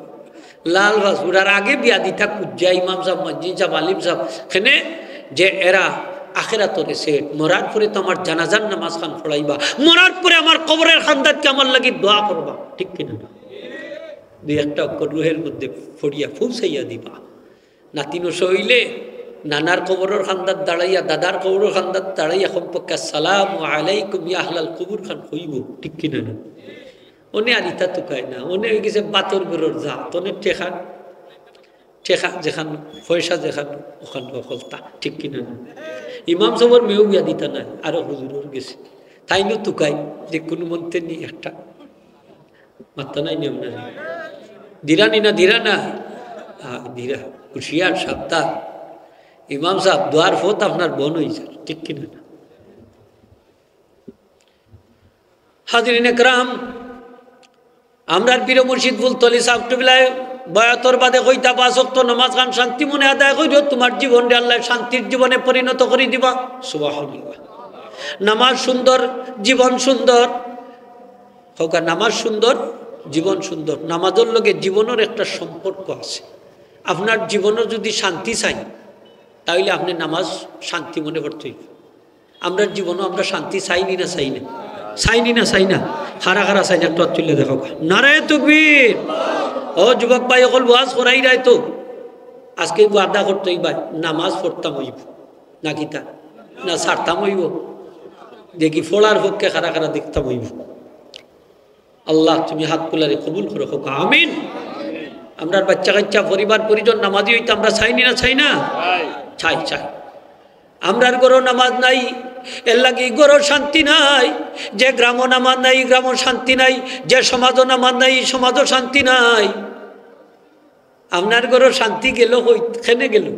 লাল passport। আর আগে বিয়া দিতা কুজ্জা ইমাম সাব, মসজিদ সাব, আলিম সাব, কেনে যে এরা আখেরাতর asset, মরার পরে তো আমার জানাজার নামাজ খান পড়াইবা, মরার পরে আমার কবরের কান্দাত কি আমার লাগি দোয়া করবা, ঠিক কিনা না? দুই একটা অক্ষর রুহের মধ্যে পড়িয়া পৌঁছাইয়া দিবা। নাতিন অসো অইলে নানার কবরর কান্দাত দাঁড়াইয়া, দাদার কবরর কান্দাত দাঁড়াইয়া কমপক্ষে "আসসালামু আলাইকুম ইয়া আহলাল কবুর" খান কইবো, ঠিক কিনা না? অনে আর ইতা তুকায় না, অনে অই গেছে বাতর ঘরর জাত, অনে টেকা, টেকা যেখান, পয়সা যেখান, অখান অকলতা, ঠিক কিনা না? ইমাম সাবর মেয়েও বিয়া দিতা নায়, আরো হুজুরর গেছে, তাইনও তুকায় যে কুনু মন্তে নি একটা মাত্তা নাই নি আপনার? দিরা নি না, দিরা না? হ্যাঁ, দিরা। হুঁশিয়ার, সাবধান। ইমাম সাব, দোয়ার পথ আপনার বন্ধ অইছে, ঠিক কিনা না? হাজিরিন একরাম, আমরার পীর মুর্শিদ ফুলতলি সাব কিবলায় বয়াতর বাদে কইতা, পাঁচ ওয়াক্ত নামাজ খান শান্তি মনে আদায় করিও, তুমার জীবনরে আল্লায় শান্তির জীবনে পরিণত করি দিবা। সুবহানাল্লাহ। নামাজ সুন্দর, জীবন সুন্দর। কউক্কা, নামাজ সুন্দর, জীবন সুন্দর। নামাজর লগে জীবনর একটা সম্পর্ক আছে। আপনার জীবনও যদি শান্তি চাই, তাইলে আপনে নামাজ শান্তি মনে পড়তে অইবো। আমরার জীবনও আমরা শান্তি চাইনি না, চাই না? চাইনি না, চাই না? কারা কারা চাই না, একটু আত তুলিয়া দেখাউক্কা। নারায়ে তাকবীর। ও যুবক ভাই অকল, ওয়াজ করাইরায় তো, আজকে ওয়াদা করতে অইবা, নামাজ পড়তাম অইবো। না কিতা? না ছাড়তাম অইবো? দেখি পড়ার পক্ষে কারা কারা দেখতাম অইবো। আল্লাহ, তুমি হাত তুলারে কবুল করো, কউক্কা আমিন। আমরার বাচ্চা কাচ্চা, পরিবার পরিজন নামাজি অইতে আমরা চাইনি না, চাই না? চাই, চাই। আমরার ঘরো নামাজ নাই, এর লাগি ই ঘরো শান্তি নাই। যে গ্রামো নামাজ নাই, ই গ্রামো শান্তি নাই। যে সমাজো নামাজ নাই, ই সমাজো শান্তি নাই। আপনার ঘরো শান্তি গেল কই? কেনে গেল?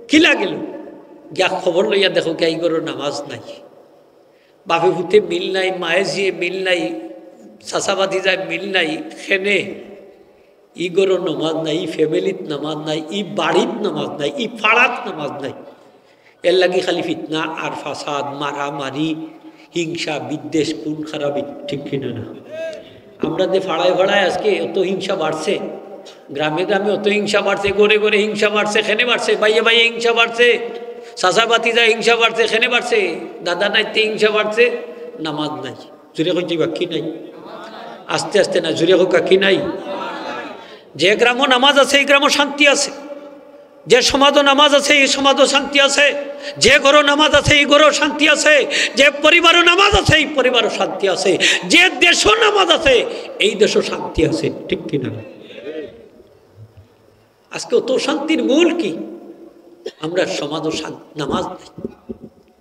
কিলা গেল? গিয়া খবর লইয়া দেখো, কে ই ঘরো নামাজ নাই। বাপে পুতে মিল নাই, মায়ে জিয়ে মিল নাই, চাচা ভাতিজায় মিল নাই। কেনে? ই ঘরো নামাজ নাই, ই ফ্যামিলিত নামাজ নাই, ই বাড়িত নামাজ নাই, ই পাড়াত নামাজ নাই। এর লাগি খালি ফিতনা আর ফাসাদ, মারামারি, হিংসা, বিদ্বেষ, খুন খারাপি, ঠিক কিনা না? আমরা যে পাড়ায় পাড়ায় আজকে অত হিংসা বাড়ছে, গ্রামে গ্রামে অত হিংসা বাড়ছে, ঘরে ঘরে হিংসা বাড়ছে, কেনে বাড়ছে? ভাইয়ে ভাইয়ে হিংসা বাড়ছে, চাচা ভাতিজায় হিংসা বাড়ছে, কেনে বাড়ছে? দাদা নাতিয়ে হিংসা বাড়ছে, নামাজ নাই। জুরে কইন, বাকি নাই? আস্তে আস্তে না, জুরে কউক্কা, কি নাই? যে গ্রামো নামাজ আছে, ই গ্রামো শান্তি আছে। যে সমাজো নামাজ আছে, ই সমাজো শান্তি আছে। যে ঘরো নামাজ আছে, ই ঘরো শান্তি আছে। যে পরিবারো নামাজ আছে, ই পরিবারো শান্তি আছে। যে দেশো নামাজ আছে, এই দেশো শান্তি আছে। ঠিক কিনা? আজকে অত শান্তির মূল কি? আমরা সমাজো শান-, নামাজ নাই,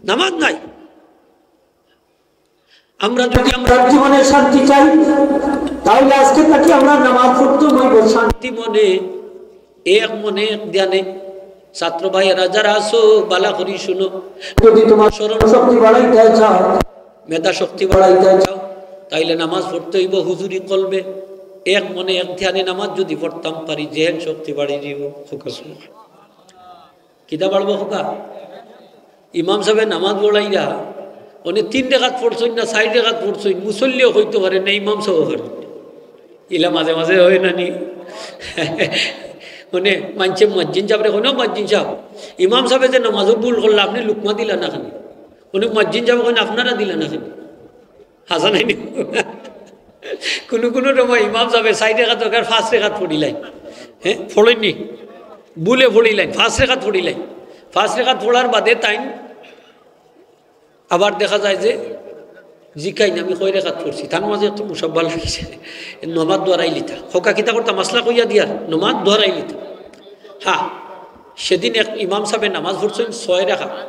নামাজ নাই। আমরা যদি আমরার জীবনে শান্তি চাই, তাহলে আজকে থাকি আমরা নামাজ পড়তে অইবো শান্তি মনে, এক মনে, এক ধ্যানে। ছাত্র ভাইয়েরা যারা আছো, বালা করি শুনো। যদি তুমার স্মরণ শক্তি বাড়াইতে চাও, মেধা শক্তি বাড়াইতে চাও, তাইলে নামাজ পড়তে অইবো হুজুরি কলবে। এক মনে, এক ধ্যানে নামাজ যদি পড়তাম পারি, জেহেন শক্তি বাড়ি দিব। কিতা বাড়বো কউক্কা? ইমাম সাবে নামাজ পড়াইরা, অনে তিন রেকাত পড়ছইন না চাইর রেকাত পড়ছইন, মুসল্লিও কইতো পারে না, ইমাম সাবও পারে না। ইলা মাঝে মাঝে অয় না নি? অনে মানষে মুয়াজ্জিন সাবরে কইন, "মুয়াজ্জিন সাব, ইমাম সাবে যে নামাজো ভুল করলা, আপনে লুকমা দিলা না কেনে?" অনে মুয়াজ্জিন সাবে কইন, "আপনারা দিলা না কেনে?" হাছা নায়নি? কুনু কুনু সময় ইমাম সাবে চাইর রেকাত দরকার, পাঁচ রেকাত পড়িলাইন। হ্যাঁ, পড়ইন নি? ভুলে পড়িলাইন, পাঁচ রেকাত পড়িলাইন। পাঁচ রেকাত পড়ার বাদে তাইন আবার দেখা যায় যে জিকাইন, "আমি কয় রেকাত পড়ছি?" তান মাঝে একটু মুসাব্বা লাগিছে, "নমাজ দুয়ারাইলিতা।" কউক্কা, কিতা করতা? মাসলা কইয়া দিয়ার, নমাজ দুয়ারাইলিতা। হ্যাঁ, সেদিন এক ইমাম সাবে নমাজ পড়ছইন ছয় রেকাত,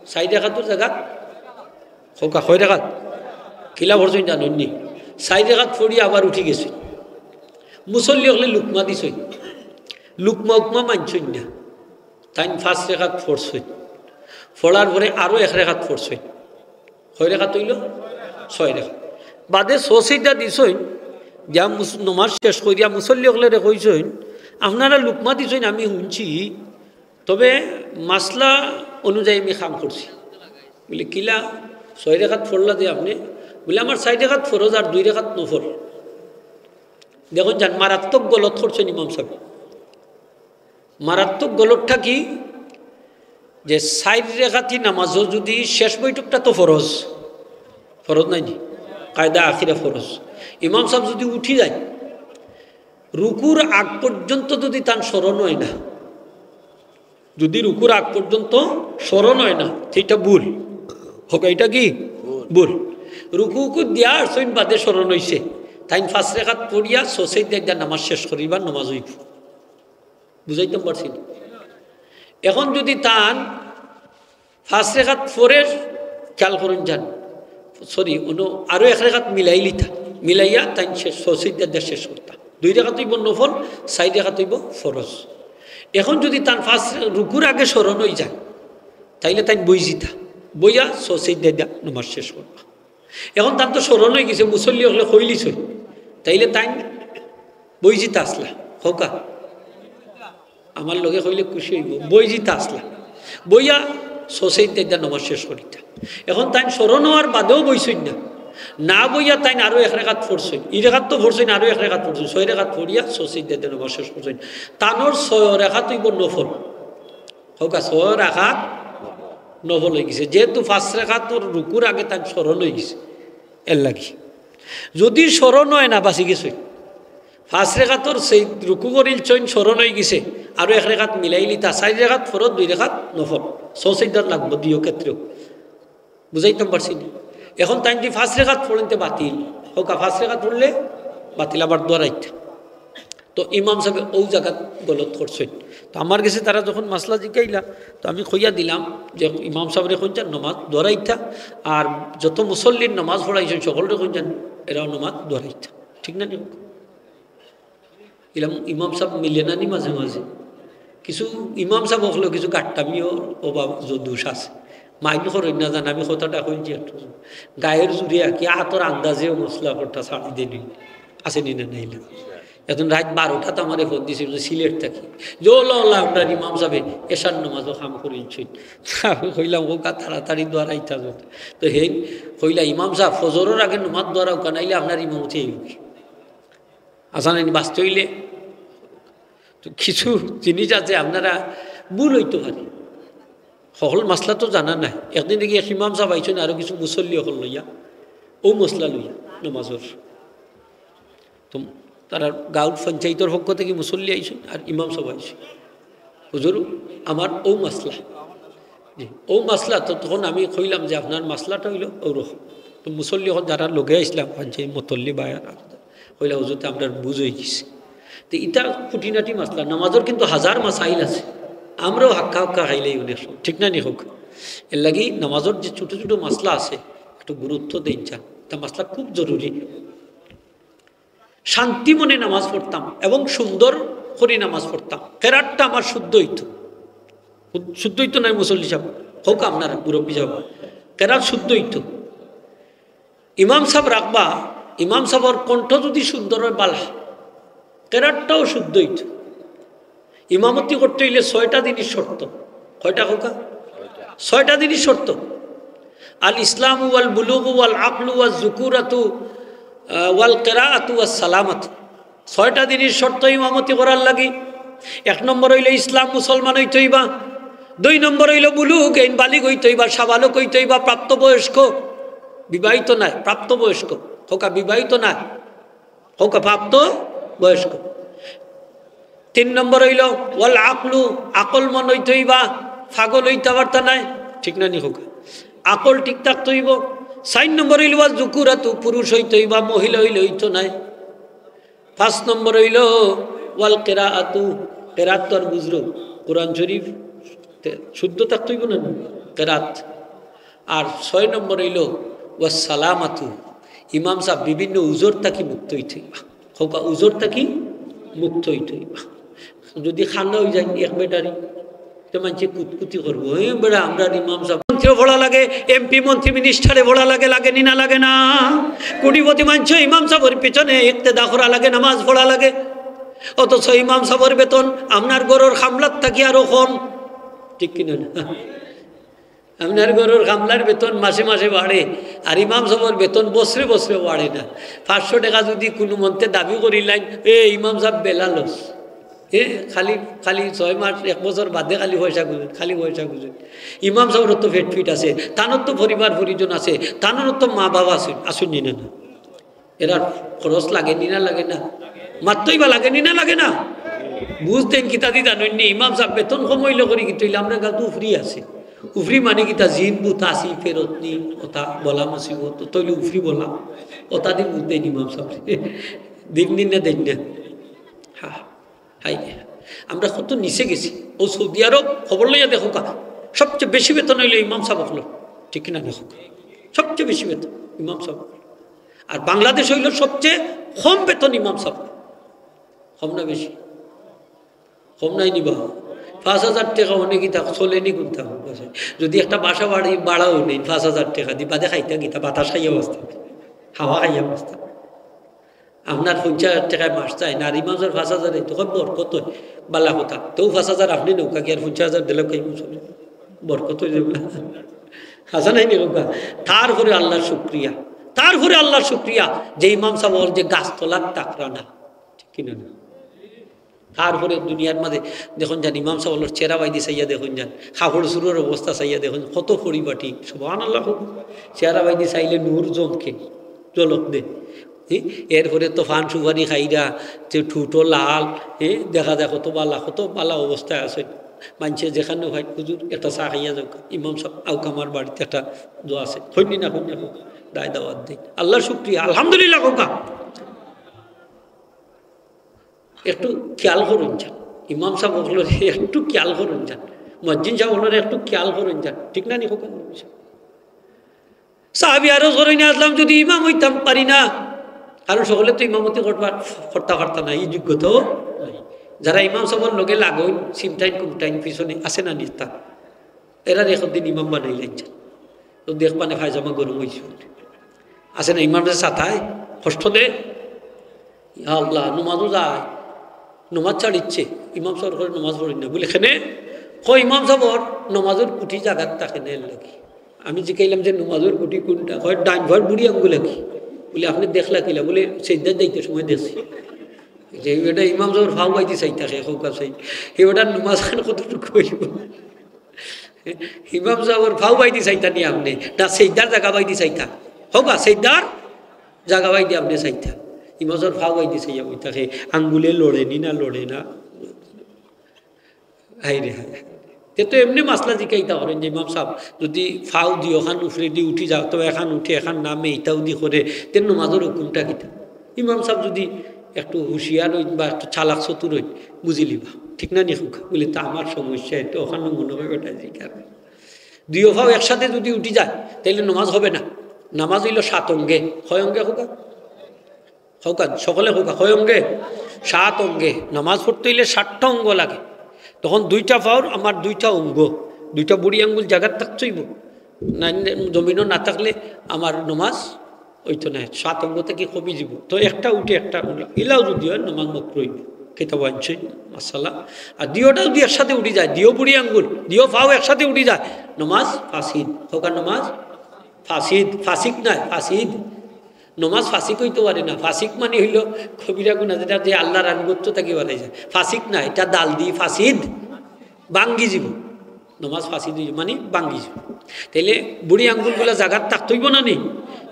চাইর রেকাতর জাগাত। কউক্কা, কয় রেকাত? কিলা পড়ছইন জানইন নি? চাইর রেকাত পড়িয়া আবার উঠি গেছইন। মুসল্লি অকলে লুকমা দিছইন, লুকমা উকমা মানছইন না। তাইন পাঁচ রেকাত পড়ছইন, পড়ার পরে আরো এক রেকাত পড়ছইন। কয় রেকাত অইলো? ছয় রেকাত। বাদে সজদা দিছইন, যা মুস-, নমাজ শেষ করিয়া মুসল্লি অকলরে কইছইন, "আপনারা লুকমা দিছইন, আমি হুনছি, তবে মাসলা অনুযায়ী আমি কাম করছি।" বুলে, "কিলা? ছয় রেকাত পড়লা যে আপনে?" বুলে, "আমার চাইর রেকাত ফরজ আর দুই রেকাত নফল।" দেখইন যান, মারাত্মক গলত করছইন ইমাম সাবে। মারাত্মক গলতটা কি? যে চাইর রেকাতি নামাজও যদি শেষ বৈঠকটা তো ফরজ, ফরজ নায় নি? কায়দা আখিরা ফরজ। ইমাম সাব যদি উঠি যায়, রুকুর আগ পর্যন্ত যদি তান স্মরণ অয় না, যদি রুকুর আগ পর্যন্ত স্মরণ অয় না, তে ইটা ভুল। কউক্কা, ইটা কি? ভুল। রুকু উকু দিয়া আরছইন, বাদে স্মরণ অইছে, তাইন পাঁচ রেকাত পড়িয়া সজদা দিয়া নামাজ শেষ করিবা, নামাজ অইবো। বুঝাইতাম পারছি নি? এখন যদি তান পাঁচ রেকাত পড়ের, খেয়াল করইন যান, sorry, অনো আরো এক রেকাত মিলাইলিতা, মিলাইয়া তাইন শেষ, সজদা দিয়া শেষ করতা। দুই রেকাত অইবো নফল, চাইর রেকাত অইবো ফরজ। এখন যদি তান পাঁচ রে-, রুকুর আগে স্মরণ অই যায়, তাইলে তাইন বইযিতা, বইয়া সজদা দিয়া নামাজ শেষ করবা। এখন তান তো স্মরণ অই গেছে, মুসল্লি অকলে কইলিছইন, তাইলে তাইন বইযিতা আছলা। কউক্কা, আমার লগে কইলে খুশি অইবো, বইযিতা আছলা। বইয়া সজদা দিয়া নামাজ শেষ করিতা। এখন তাইন স্মরণ অওয়ার বাদেও বইছইন না, না বইয়া তাইন আরো এক রেকাত পড়ছইন, ই রেকাত তো পড়ছইন, আরো এক রেকাত পড়ছইন, ছয় রেকাত পড়িয়া সজদা দিয়া নামাজ শেষ করছইন। তানর ছয় রেকাত অইবো নফল। কউক্কা, ছয় রেকাত নফল অই গেছে, যেহেতু পাঁচ রেকাতর রুকুর আগে তান স্মরণ অই গেছে, এর লাগি। যদি স্মরণ অয় না, বাঁচি গেছইন। পাঁচ রেকাতর সেই রুকু করিলছইন, স্মরণ অই গেছে, আরো এক রেকাত মিলাইলিতা, চাইর রেকাত ফরজ, দুই রেকাত নফল, সজদাত লাগবো দুইও ক্ষেত্রেও। বুঝাইতাম পারছি নি? এখন তাইন যদি পাঁচ রেকাত পড়ইন তে বাতিল, কউক্কা, পাঁচ রেকাত পড়লে বাতিল, আবার দুয়ারাইতা। তো ইমাম সাবে অউ জাগাত গলত করছইন। তো আমার গেছে তারা যখন মাসলা জিকাইলা, তো আমি কইয়া দিলাম যে ইমাম সাবরে কইন যান নামাজ দুয়ারাইতা, আর যত মুসল্লির নামাজ পড়াইছইন সকলরে কইন যান এরাও নামাজ দুয়ারাইতা। ঠিক না নি? ইলাম ইমাম সাব মিলে না নি মাঝে মাঝে? কিছু ইমাম সাব অকলর কিছু গাট্টামিও অভাব জ-, দোষ আছে। মাইন্ড করইন না যান, আমি কথাটা কইছি একটু। গায়ের জোরে আর কি, আতর আন্দাজেও মাসলা কথা ছাড়ি দেনি। আছে নি না নাইলে? এখন রাইত বারোটাত আমারে ফোন দিছে, বুলে, "সিলেট থাকি।" যে, "ওলা, ওলা, আমরার ইমাম সাবে এশার নামাজও কাম করিলছইন।" আমি কইলাম, "কউক্কা, তাড়াতাড়ি দুয়ারাইতা যাও।" তো হে কইলা, "ইমাম সাব, ফজরর আগে নামাজ দুয়ারাউক্কা, নাইলে আপনার ইমামতি অইবো কি?" আচ্ছা, নাইলে বাঁচতে অইলে তো কিছু জিনিস আছে আপনারা ভুল অইতো পারে। সকল মাসলা তো জানা নাই। একদিন দেখি এক ইমাম সাব আইছইন আরো কিছু মুসল্লি অকল লইয়া, অউ মাসলা লইয়া নামাজর। তো তারা গাঁওর পঞ্চায়েতর পক্ষ থাকি মুসল্লি আইছইন আর ইমাম সাব আইছইন, "হুজুর, আমার অউ মাসলা।" জি, অউ মাসলা। তো তখন আমি কইলাম যে, "আপনার মাসলাটা অইলো অউ রকম।" তো মুসল্লি অকল যারা লগে আইছলা, পঞ্চায়েত মুতল্লি বা কইলা, "হুজুর, তে আমরার বুঝ অই গেছে।" তো ইতা খুঁটিনাটি মাসলা, নামাজর কিন্তু হাজার মাসাইল আছে। আমরাও হাক্কা হাক্কা খাইলাই অনেক সময়, ঠিক না নি কউক্কা? এর লাগি নামাজর যে ছোট ছোট মাসলা আছে, একটু গুরুত্ব দেইন যান, তা মাসলা খুব জরুরি। শান্তি মনে নামাজ পড়তাম এবং সুন্দর করি নামাজ পড়তাম। কেরাতটা আমার শুদ্ধ অইতো। শুদ্ধ অইতো নায় মুসল্লি সাব? কউক্কা আপনারা, মুরব্বি সাব। কেরাত শুদ্ধ অইতো। ইমাম সাব রাখবা, ইমাম সাবর কণ্ঠ যদি সুন্দর অয়, বালা। কেরাতটাও শুদ্ধ অইতো। ইমামতি করতে অইলে ছয়টা জিনিস শর্ত। কয়টা কউক্কা? ছয়টা জিনিস শর্ত। আল ইসলামু ওয়াল বুলুগু ওয়াল আকলু ওয়াল যুকুরাতু, আহ, ওয়াল কিরাআতু ওয়াস সালামাতু। ছয়টা জিনিস শর্ত ইমামতি করার লাগি। এক নম্বর অইলো ইসলাম, মুসলমান অইতে অইবা। দুই নম্বর অইলো বুলুগ, এইন বালিগ অইতে অইবা, সাবালক অইতে অইবা, প্রাপ্তবয়স্ক, বিবাহিত নায়, প্রাপ্তবয়স্ক। কউক্কা বিবাহিত নায়, কউক্কা প্রাপ্ত বয়স্ক। তিন নম্বর অইলো ওয়াল আকলু, আকল মন অইতে অইবা, পাগল অইতা পারতা নায়, ঠিক না নি কউক্কা? আকল ঠিক থাকতে অইবো। চাইর নম্বর অইলো ওয়াজ যুকুরাতু, পুরুষ অইতো অইবা, মহিলা অইলে অইতো নায়। পাঁচ নম্বর অইলো ওয়াল কেরাআতু, কেরাত তো আর বুঝরো, কোরআন শরীফ তে-, শুদ্ধ থাকতে অইবো না নি? কেরাত। আর ছয় নম্বর অইলো ওয়াস সালামাতু, ইমাম সাব বিভিন্ন উজর থাকি মুক্ত অইতো অইবা। কউক্কা উজর থাকি মুক্ত অইতো অইবা। যদি খান্দা অই যায় এক বেটারি, তে মানষে কুতকুতি করবো, "এ বেটা, আমরার ইমাম সাব মন্ত্রীরে পড়া লাগে, এমপি মন্ত্রী মিনিস্টারে পড়া লাগে, লাগে নি না লাগে না? কোটিপতি মানষে ইমাম সাবর পিছনে ইক্তেদা করা লাগে, নামাজ পড়া লাগে। অথচ ইমাম সাবর বেতন আপনার ঘরর কামলার থাকি আরো কম।" ঠিক কিনা না? আপনার ঘরর কামলার বেতন মাসে মাসে বাড়ে, আর ইমাম সাবর বেতন বছরে বছরে বাড়ে না। পাঁচশো টেকা যদি কুনু মন্তে দাবি করিলাইন, "এ ইমাম সাব বেলা লস, এ খালি, খালি ছয় মাস, এক বছর বাদে খালি পয়সা খুজইন, খালি পয়সা খুজইন।" ইমাম সাবর তো পেট পিট আছে, তানর তো পরিবার পরিজন আছে, তানর তো মা বাবা আছইন, আছইন নি না? এরার খরচ লাগে নি না লাগে না? মাততো অইবা, লাগে নি না লাগে না? বুঝ দেইন কিতা দি জানইন নি? ইমাম সাব বেতন কম অইলে করি কিতা অইলে, আমরার গাঁওত উফরি আছে। উফরি মানে কিতা? জিন ভূত আসি, ফেরত নি, অতা বালা মুসিবত, অতা অইলে উফরি বালা। অতা দি বুঝ দেইন ইমাম সাবরে। দিন দিন না দেইন না? হ্যাঁ, হায় রে। আমরা কত নিচে গেছি। অউ সৌদি আরব খবর লইয়া দেখউক্কা, সবচেয়ে বেশি বেতন অইলো ইমাম সাব অকলর। ঠিক কিনা দেখউক্কা? সবচেয়ে বেশি বেতন ইমাম সাব। আর বাংলাদেশ অইলো সবচেয়ে কম বেতন ইমাম সাব। কম না বেশি? কম নায় নি বা? পাঁচ হাজার টেকা অনেক কিতা চলে নি কুনতা? যদি একটা বাসা বাড়ি ভাড়াও নেইন পাঁচ হাজার টেকা দি, বাদে খাইতা কিতা? বাতাস খাইয়া বাঁচতা, হাওয়া খাইয়া বাঁচতা। আপনার পঞ্চাশ হাজার টেকায় মাস যায় না, আর ইমাম সাবর পাঁচ হাজার, এই তো কয় বরকত অয়, বালা কথা। তেউ পাঁচ হাজার আপনে নেউক্কা, কি আর পঞ্চাশ হাজার দিলে কই মুসলমান? বরকত অই যাইবো না? আছে নায় নি কউক্কা? তারপরে আল্লার শুকরিয়া, তারপরে আল্লার শুকরিয়া যে ইমাম সাব অকল যে গাছতলাত থাকরা না, ঠিক কিনা না? তারপরে দুনিয়ার মাঝে দেখইন যান, ইমাম সাব অকলর চেহারা বাইদি চাইয়া দেখইন যান, কাপড় চুপড়র অবস্থা চাইয়া দেখইন, কত পরিপাটি, সুবহানাল্লাহ। চেহারা বাইদি চাইলে নূর জমকে, ঝলক দে। জি? এরপরে তো পান সুপারি খাইরা, যে ঠুটো লাল, এ, দেখা যায় কত বালা, কত বালা অবস্থায় আছে। মানষে যেখানো পাইন, "হুজুর, একটা চা খাইয়া যাউক্কা।" ইমাম সাব, আউক্কা, আমার বাড়িত একটা দোয়া আছে। কইন নি না, কইন না, কইন না। দায় দাওয়াত দেইন। আল্লার শুকরিয়া, আলহামদুলিল্লাহ কউক্কা। একটু খেয়াল করইন যান। ইমাম সাব অকলরে একটু খেয়াল করইন যান। মুয়াজ্জিন সাব অকলরে একটু খেয়াল করইন যান। ঠিক না নি কউক্কা? সাহাবী আরজ করইন, "আসলাম, যদি ইমাম অইতাম পারি না।" কারণ সকলে তো ইমামতি করবার, করতা পারতা না, ই যোগ্যতাও নাই। যারা ইমাম সাবর লগে লাগইন, সিমটাইন কুমটাইন পিছনে আছে না নিতা, এরারে একদিন ইমাম বানাইলাইন যান। তো দেখবা নে পায়জামা গরম অইছে। আছে না ইমামরে সাতায়, কষ্ট দে। ইয়া আল্লাহ, নমাজও যায়, নমাজ ছাড়িচ্ছে, ইমাম সাবর ঘরো নমাজ পড়ইন না। বুলে, "কেনে?" কয়, "ইমাম সাবর নমাজর খুটি জাগাত থাকে না, এরলাগি।" আমি জিকাইলাম যে, "নমাজর খুটি কুনটা?" কয়, "ডাইন পাওর বুড়ি আঙ্গুল আকি।" বুলে, "আপনে দেখলা কিলা?" বুলে, "সেজদাত যাইতে সময় দেখছি।" যে বেটা ইমাম সাবর পাও বাইদি চাইতা, হে কউক্কা চাই, হে বেটার নমাজ খান কতটুকু অইবো? ইমাম সাবর পাও বাইদি চাইতা নি আপনে, না সেজদার জাগা বাইদি চাইতা? কউক্কা, সেজদার জাগা বাইদি আপনে চাইতা। ইমাম সাবর পাও বাইদি চাইয়া বই থাকে, আঙ্গুলে লড়ে নি না লড়ে না? হায় রে হায়। তে তো এমনে মাসলা জিকাইতা পারইন যে ইমাম সাব, যদি পাও দুইওখান উফরেদি উঠি যার, তো এখান উঠে এখান নামে, ইতাও দি করে, তে নমাজর হুকুমটা কিতা? ইমাম সাব যদি একটু হুঁশিয়ার অইন বা একটু চালাক চতুর অইন, বুঝিলিবা। ঠিক না নি কউক্কা? বুলে, "তা আমার সমস্যা, এ তো অখানো মনো অয় বেটা জিকার।" দুইও পাও একসাথে যদি উঠি যায়, তাইলে নমাজ হবে না। নামাজ অইলো সাত অঙ্গে। কয় অঙ্গে কউক্কা? কউক্কা, সকলে কউক্কা, কয় অঙ্গে? সাত অঙ্গে। নামাজ পড়তে অইলে সাতটা অঙ্গ লাগে। তখন দুইটা পাওর আমার দুইটা অঙ্গ, দুইটা বুড়ি আঙ্গুল জাগাত থাকতে অইবো। না, জমিনো না থাকলে আমার নমাজ অইতো নায়, সাত অঙ্গ থাকি কমি যিবো। তো একটা উঠে একটা উঠে, ইলাও যদি অয়, নমাজ মকরু অইবো। কিতাবো আনছে মাসালা। আর দুইওটা যদি একসাথে উঠি যায়, দুইও বুড়ি আঙ্গুল, দুইও পাও একসাথে উঠি যায়, নমাজ ফাসিদ। কউক্কা, নমাজ ফাসিদ, ফাসিক নায়, ফাসিদ। নমাজ ফাসিক অইতো পারে না। ফাসিক মানে অইলো কবিরা গুনা, যেটা যে আল্লার আনুগত্য থাকি বাড়াই যায়। ফাসিক না, ইটা দাল দি ফাসিদ, ভাঙ্গি যিবো। নমাজ ফাসিদ অইযিবো, মানে ভাঙ্গি যিবো। তাইলে বুড়ি আঙ্গুলগুলা জাগাত থাকতে অইবো না নি?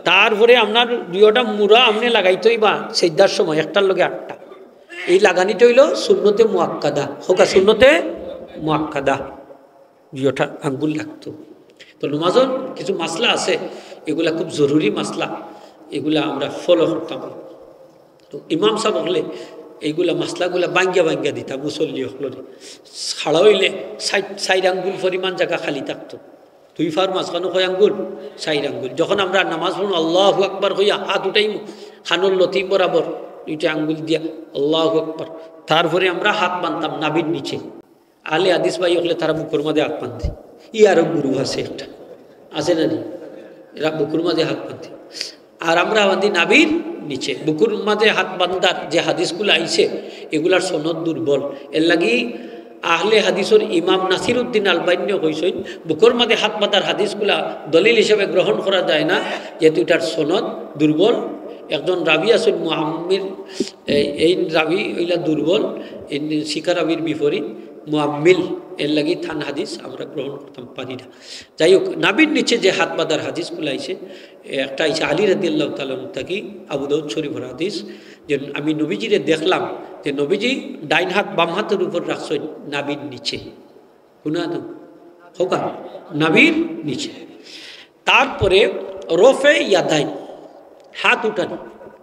তারপরে আপনার দুইওটা মুড়া আপনে লাগাইতে অইবা সেজদার সময়, একটার লগে আটটা। এই লাগানিটা অইলো সুন্নতে মুআক্কাদা। কউক্কা, সুন্নতে মুআক্কাদা। দুইওটা আঙ্গুল লাগতো। তো নমাজর কিছু মাসলা আছে, এগুলা খুব জরুরি মাসলা, এগুলা আমরা ফলো করতাম। তো ইমাম সাব অকলে এইগুলা মাসলাগুলা ভাঙ্গিয়া ভাঙ্গিয়া দিতা মুসল্লি অকলরে। খাড়া অইলে চাইর, চাইর আঙ্গুল পরিমাণ জাগা খালি থাকতো। দুই পার মাঝখানো কয় আঙ্গুল? চাইর আঙ্গুল। যখন আমরা নামাজ পড়মু, আল্লাহু আকবার কইয়া হাত উঠাইমু, কানর লতি বরাবর দুইটা আঙ্গুল দিয়া আল্লাহু আকবার। তারপরে আমরা হাত বানতাম নাভির নিচে। আহলে হাদিস ভাই অকলে তারা বুকুর মাঝে হাত বান্ধে। ই আরো গুরু আছে একটা, আছে না নি? এরা বুকুর মাঝে হাত বান্ধে। আর আমরা বান্ধি নাভির নিচে। বুকুর মাঝে হাত বান্ধার যে হাদিসগুলা আইছে, এগুলার সনদ দুর্বল। এর লাগি আহলে হাদিসর ইমাম নাসিরউদ্দিন আলবানীয়ে কইছইন, বুকুর মাঝে হাত বান্ধার হাদিসগুলা দলিল হিসাবে গ্রহণ করা যায় না, যেহেতু এটার সনদ দুর্বল। একজন রাবি আছইন মুআম্মিল, এই, এই রাবি অইলা দুর্বল, এই সিকা রাবির বিপরীত মুআম্মিল, এর লাগি তান হাদিস আমরা গ্রহণ করতাম পারি না। যাই হোক, নাভির নিচে যে হাত বাঁধার হাদিসগুলা আইছে, একটা আইছে আলী রাদিয়াল্লাহু তাআলা আনহু থাকি, আবু দাউদ শরীফর হাদিস, যে আমি নবীজিরে দেখলাম যে নবীজি ডাইন হাত বাম হাতর উপর রাখছইন নাভির নিচে। হুনা তো? কউক্কা, নাভির নিচে। তারপরে রফে ইয়াদাইন, হাত উঠানি,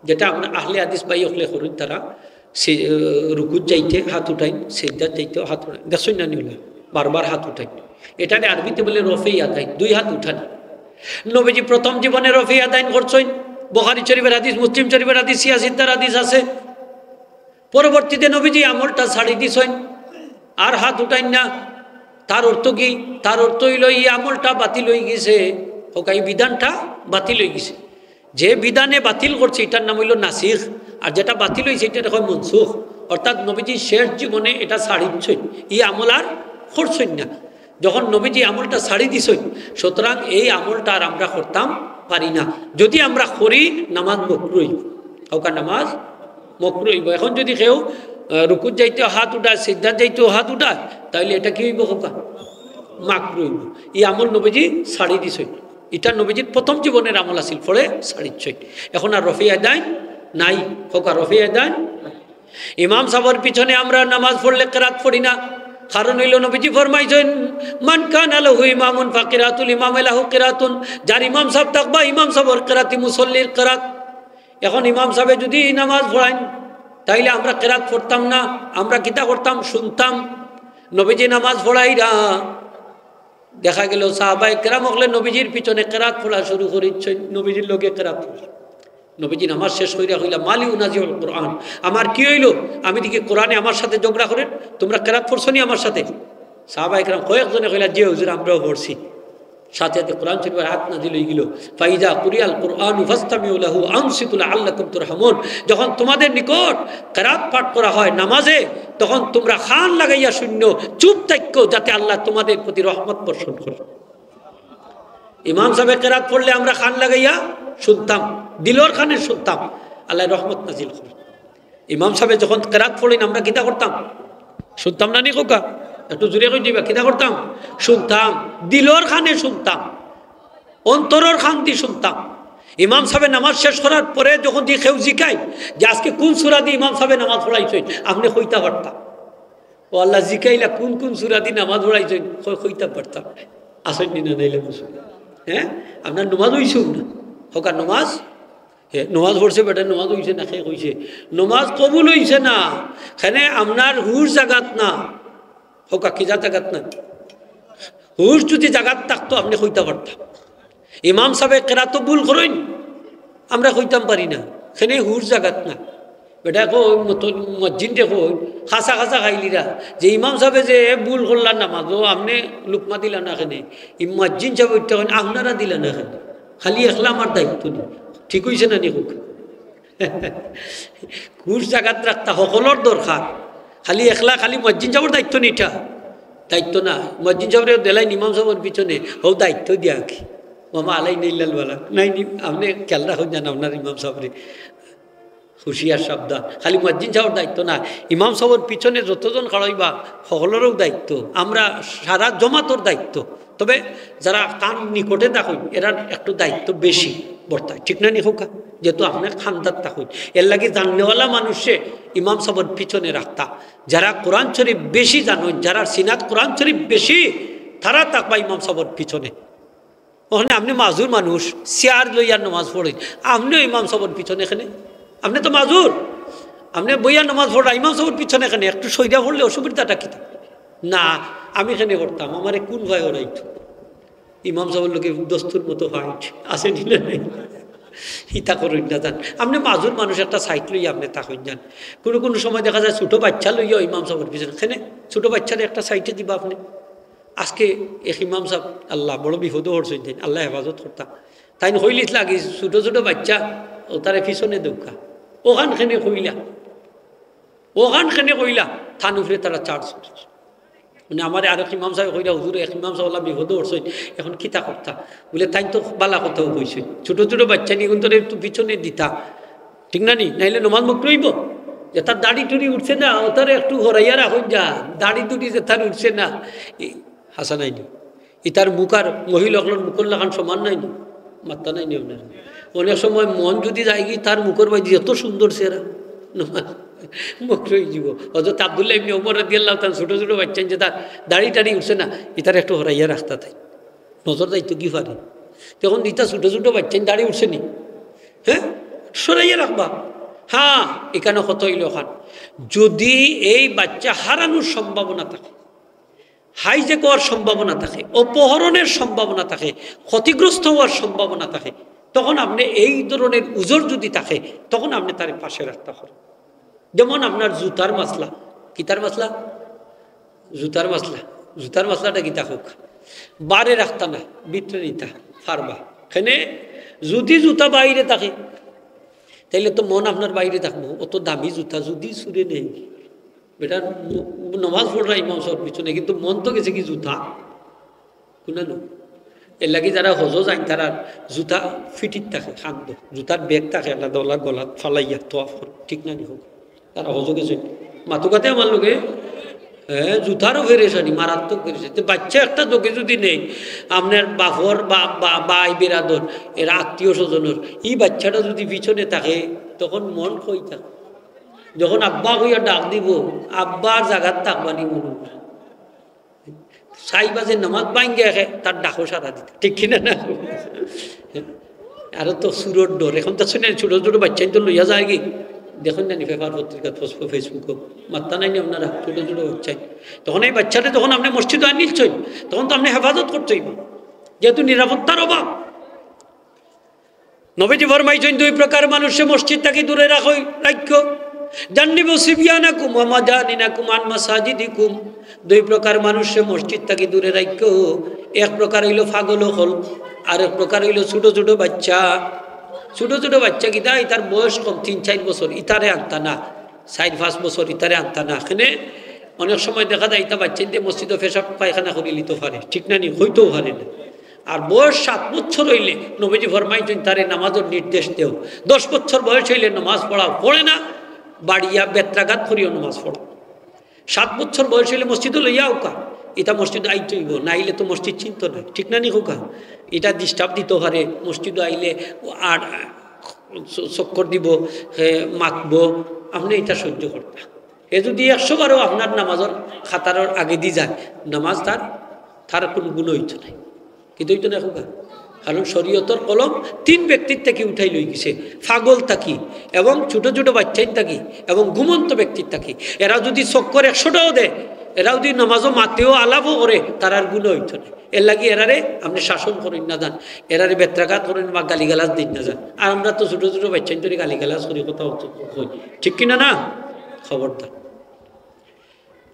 যেটা আমরা আহলে হাদিস ভাই অকলে করইন, তারা সে, আহ, রুকুত যাইতে হাত উঠাইন, সেজদাত যাইতেও হাত উঠাইন। দেখছইন না নি অলা? বারবার হাত উঠাইন। এটারে আরবিতে বলে রফে ইয়াদাইন, দুই হাত উঠানি। নবীজি প্রথম জীবনে রফে ইয়াদাইন করছইন। বুখারী শরীফর হাদিস, মুসলিম শরীফর হাদিস, সিয়া সিত্তার হাদিস আছে। পরবর্তীতে নবীজি আমলটা ছাড়ি দিছইন, আর হাত উঠাইন না। তার অর্থ কি? তার অর্থ অইলো ই আমলটা বাতিল অইগেছে, কউক্কা, ই বিধানটা বাতিল অইগেছে। যে বিধানে বাতিল করছে, এটার নাম অইলো নাসিখ, আর যেটা বাতিল অইছে, এটারে কয় মনসুখ। অর্থাৎ নবীজি শেষ জীবনে এটা ছাড়ি দিছইন, ই আমল আর করছইন না। যখন নবীজি আমলটা ছাড়ি দিছইন, সুতরাং এই আমলটা আর আমরা করতাম পারি না। যদি আমরা করি, নামাজ মকরু অইবো। কউক্কা, নামাজ মকরু অইবো। এখন যদি কেউ, আহ, রুকুত যাইতেও হাত উঠায়, সিজদাত যাইতেও হাত উঠায়, তাইলে এটা কি অইবো কউক্কা? মাকরু অইবো। ই আমল নবীজি ছাড়ি দিছইন। এটা নবীজির প্রথম জীবনের আমল আছিল, পরে ছাড়ি দিছইন। এখন আর রফে ইয়াদাইন নাই, কউক্কা, রফে ইয়াদাইন। ইমাম সাবর পিছনে আমরা নামাজ পড়লে কেরাত পড়ি না, কারণ অইলো নবীজি ফরমাইছইন, "মান কানা লাহু ইমামুন ফাকিরাতুল ইমামে লাহু কিরাতুন।" যার ইমাম সাব থাকবা, ইমাম সাবর কেরাতি মুসল্লির কেরাত। এখন ইমাম সাবে যদি নামাজ পড়াইন, তাইলে আমরা কেরাত পড়তাম না, আমরা কিতা করতাম? শুনতাম। নবীজি নামাজ পড়াইরা, দেখা গেল সাহাবায়ে কেরাম অকলে নবীজির পিছনে কেরাত পড়া শুরু করিছইন, নবীজির লগে কেরাত পড়া। নবীজি নামাজ শেষ করিয়া কইলা, "মালি উনাজিউল কুরআন, আমার কি অইলো? আমি দেখি কোরআনে আমার সাথে ঝগড়া করের, তুমরা কেরাত পড়ছো নি আমার সাথে?" সাহাবায়ে কেরাম কয়েকজনে কইলা, "জি হুজুর, আমরাও পড়ছি।" সাথে সাথে কোরআন শরীফর আয়াত নাজিল অইগেলো, "ফাইজা কুরিআল কুরআনু ফাস্তামিউ লাহু আনসিতু লাআল্লাকুম তুরহামুন।" যখন তোমাদের নিকট কেরাত পাঠ করা হয় নামাজে, তখন তোমরা কান লাগাইয়া শুনো, চুপ থাকো, যাতে আল্লাহ তোমাদের প্রতি রহমত বর্ষণ করে। ইমাম সাবে কেরাত পড়লে আমরা কান লাগাইয়া শুনতাম, দিলর কানে শুনতাম, আল্লায় রহমত নাজিল করে। ইমাম সাবে যখন কেরাত পড়ইন, আমরা কিতা করতাম? শুনতাম না নি কউক্কা? একটু জোরে কই দিবা, কিতা করতাম? শুনতাম, দিলর কানে শুনতাম, অন্তরর কান দি শুনতাম। ইমাম সাবে নামাজ শেষ করার পরে যখন দি কেউ জিকাইন যে, "আজকে কুন সূরা দি ইমাম সাবে নামাজ পড়াইছইন?" আপনে কইতা পারতা? "ও আল্লাহ, জিকাইলা কুন কুন সূরা দি নামাজ পড়াইছইন?" কই-, কইতা পারতাম। আছইন নি না নাইলে বুঝুন। হ্যাঁ? আপনার নামাজ অইছে না? কউক্কা, নামাজ? হে, নামাজ পড়ছে বেটা, নামাজ অইছে না, কে কইছে? নামাজ কবুল অইছে না। কেনে আপনার হুশ জাগাত না। কউক্কা, কিতা জাগাত না? হুশ যদি জাগাত থাকতো, আপনে কইতা পারতা। ইমাম সাবে কেরাতো ভুল করইন, আমরা কইতাম পারি না, কেনে হুশ জাগাত না। বেটা কই, মত-, মুয়াজ্জিনরে কই, খাসা খাসা খাইলিরা, যে ইমাম সাবে যে ভুল করলা নামাজ, ও আপনে লুকমা দিলা না কেনে? ই মুয়াজ্জিন সাবে উঠতা কইন, "আপনারা দিলা না কেনে? খালি একলা আমার দায়িত্ব নি?" ঠিক অইছে না নি কউক্কা? হুশ জাগাত রাখতা হকলর দরকার। খালি একলা, খালি মুয়াজ্জিন সাবর দায়িত্ব নি ইটা? দায়িত্ব না। মুয়াজ্জিন সাবরে দিলাইন ইমাম সাবর পিছনে, হউ দায়িত্ব দিয়া কি? ওয়া মা আলাইনা ইল্লাল বালাগ। নায় নি, আপনে খেয়াল রাখইন যেন আপনার ইমাম সাবরে। হুঁশিয়ার সাবধান। খালি মুয়াজ্জিন সাবর দায়িত্ব না, ইমাম সাবর পিছনে যতজন খাড়া অইবা, হকলরও দায়িত্ব। আমরা সারা জমাতর দায়িত্ব। তবে যারা কান নিকটে থাকইন, এরার একটু দায়িত্ব বেশি বর্তায়, ঠিক না নি কউক্কা? যেহেতু আপনে কান্দাত থাকইন, এর লাগি জাননেওয়ালা মানুষরে ইমাম সাবর পিছনে রাখতা। যারা কোরআন শরীফ বেশি জানইন, যারা সিনাত কোরআন শরীফ বেশি, তারা থাকবা ইমাম সাবর পিছনে। ওখানে আপনে মাজুর মানুষ, চেয়ার লইয়া নামাজ পড়ইন, আপনেও ইমাম সাবর পিছনে কেনে? আপনে তো মাজুর, আপনে বইয়া নামাজ পড়রা, ইমাম সাবর পিছনে কেনে? একটু সইরা পড়লে অসুবিধাটা কিতা? না, আমি কেনে পড়তাম, আমারে কুন ভাই ওরাইতো? ইমাম সাবর লগে দস্তুর মতো ফাইট আছে নি না নাই? ইতা করইন না যান। আপনে মাজুর মানুষ, একটা সাইড লইয়া আপনে থাকইন যান। কুনু কুনু সময় দেখা যায় ছোট বাচ্চা লইয়া ইমাম সাবর পিছনে, কেনে ছোট বাচ্চারে একটা সাইডে দিবা আপনে। আজকে এক ইমাম সাব, আল্লাহ, বড় বিপদো পড়ছইন তাইন, আল্লাহ হেফাজত করতা। তাইন কইলিছলা কি, ছোট ছোট বাচ্চা, ওতারে পিছনে দেউক্কা। ওখান কেনে কইলা, ওখান কেনে কইলা, তান উপরে তারা চার্জ করে। মানে, আমারে আরেক ইমাম সাবে কইলা, "হুজুর, এক ইমাম সাব আল্লাহ বিপদো পড়ছইন, এখন কিতা করতা?" বুলে, "তাইন তো বালা কথাউ কইছইন, ছোট ছোট বাচ্চা নি, অগুনতরে একটু পিছনে দিতা, ঠিক না নি? নাইলে নমাজ মকরু অইবো। যেতার দাড়ি টুড়ি উঠছে না, ওতারে একটু হরাইয়া রাখইন যান, দাড়ি টুড়ি যেতার উঠছে না।" এই হাছা নায় নি? ইতার মুখ আর মহিলা অকলর মুখর লাখান সমান নায় নি? মাত্তা নায় নি আপনার? অনেক সময় মন যুদি যায়গি, তার মুখর বায়দি যত সুন্দর চেহারা, নমাজ মকরু অইযিবো। হযরত আব্দুল্লাহ ইবনে ওমর রাদিয়াল্লাহু তাআলা ছোট ছোট বাচ্চাইন যেতার দাড়ি টাড়ি উঠছে না, ইতারে একটু হরাইয়া রাখতা তাইন। নজর যাইতো গি পারে। তখন ইতা ছোট ছোট বাচ্চাইন দাড়ি উঠছে নি? হ্যাঁ? সরাইয়া রাখবা। হ্যাঁ, ইখানো কথা অইলো অখান। যুদি এই বাচ্চা হারানোর সম্ভাবনা থাকে, হাইজ্যাক অওয়ার সম্ভাবনা থাকে, অপহরণের সম্ভাবনা থাকে, ক্ষতিগ্রস্ত অওয়ার সম্ভাবনা থাকে, তখন আপনে এই ধরনের উজর যুদি থাকে, তখন আপনে তারে পাশে রাখতা পারইন। যেমন আপনার জুতার মাসলা, কিতার মাসলা? জুতার মাসলা। জুতার মাসলাটা কিতা কউক্কা? বারে রাখতা না, ভিতরে নিতা পারবা। কেনে? যুদি জুতা বাইরে থাকে, তাইলে তো মন আপনার বাইরে থাকবো। অত দামি জুতা যুদি চুরে নেয়, বেটা, নমাজ পড়রা ইমাম সাবর পিছনে, কিন্তু মন তো গেছে গি জুতা। কুনানো? এর লাগি যারা হজো যাইন, তারার জুতা ফিটিত থাকে, খান্দো, জুতার ব্যাগ থাকে, আলাদা ওলা গলাত ফালাইয়া তোয়াফ করে, ঠিক না নি কউক্কা? তারা হজো গেছে, মাতুক্কা তে আমার লগে, হ্যাঁ, জুতারও পেরেশানি, মারাত্মক পেরেশানি। তো বাচ্চা একটা চোখে যুদি নেয়, আপনার বাপর বা, বা, ভাই বেরাদর, এর আত্মীয় স্বজনর, ই বাচ্চাটা যুদি পিছনে থাকে, তখন মন কই থাকে? যখন আব্বা কইয়া ডাক দিবো, আব্বার জাগাত থাকবা নি মনো? চাইবা যে নমাজ ভাঙ্গিয়া এখে তার ডাকো সাড়া দিতা, ঠিক কিনা না? আরো তো চুরর ডর, এখন তো শুনেন ছোট ছোট বাচ্চাইন তো লইয়া যায়গি, দেখইন না নি পেপার পত্রিকা, ফেসবুক, ফেসবুকো, মাত্তা নায় নি আপনারা? ছোট ছোট বাচ্চাইন, তখন এই বাচ্চারে যখন আপনে মসজিদো আনিলছইন, তখন তো আপনে হেফাজত করতে অইবো, যেহেতু নিরাপত্তার অভাব। নবীজি ফরমাইছইন, দুই প্রকার মানুষরে মসজিদ থাকি দূরে রাখো, রাখো। জান্নিবু সিবিয়ানাকুম ওয়া মাজানিনাকুম আন মাসাজিদিকুম। দুই প্রকার মানুষরে মসজিদ থাকি দূরে রাখো। এক প্রকার অইলো পাগল অকল, আরেক প্রকার অইলো ছোট ছোট বাচ্চা। ছোট ছোট বাচ্চা কিতা, ইতার বয়স কম, তিন চাইর বছর, ইতারে আনতা না, চাইর পাঁচ বছর, ইতারে আনতা না। কেনে? অনেক সময় দেখা যায়, ইতা বাচ্চাইন্তে মসজিদো পেশাব পায়খানা করিলিতো পারে, ঠিক না নি? কইতেও পারে না। আর বয়স সাত বছর অইলে নবীজি ফরমাইছইন, তারে নামাজর নির্দেশ দেও। দশ বছর বয়স অইলে নামাজ পড়াও, পড়ে না, বাড়িয়া বেত্রাঘাত করিও নামাজ পড়ো। সাত বছর বয়স অইলে মসজিদো লইয়া আউক্কা, ইতা মসজিদো আইতে অইবো, নাইলে তো মসজিদ চিনতো না, ঠিক না নি কউক্কা? ইতা disturb দিতো পারে, মসজিদো আইলে আর চ-, চক্কর দিবো, হে, মাতবো, আপনে ইতা সহ্য করতা। হে যুদি একশো বারও আপনার নামাজর কাতারর আগেদি যায়, নামাজ তার, তার কুনু গুনা অইতো নায়। কিন্তু অইতো নায় কউক্কা? কারণ শরীয়তর কলম তিন ব্যক্তির থাকি উঠাই লই গেছে, পাগল থাকি এবং ছোট ছোট বাচ্চাইন থাকি এবং ঘুমন্ত ব্যক্তির থাকি। এরা যুদি চক্কর একশোটাও দেয়, এরা যুদি নামাজো মাতেও আলাপও করে, তারার গুনা অইতো নায়। এর লাগি এরারে আপনে শাসন করইন না যান, এরারে বেত্রাঘাত করইন বা গালিগালাজ দিন না যান। আর আমরা তো ছোট ছোট বাচ্চাইন্তরে গালিগালাজ করি, কথা অত কই, ঠিক কিনা না? খবরদার।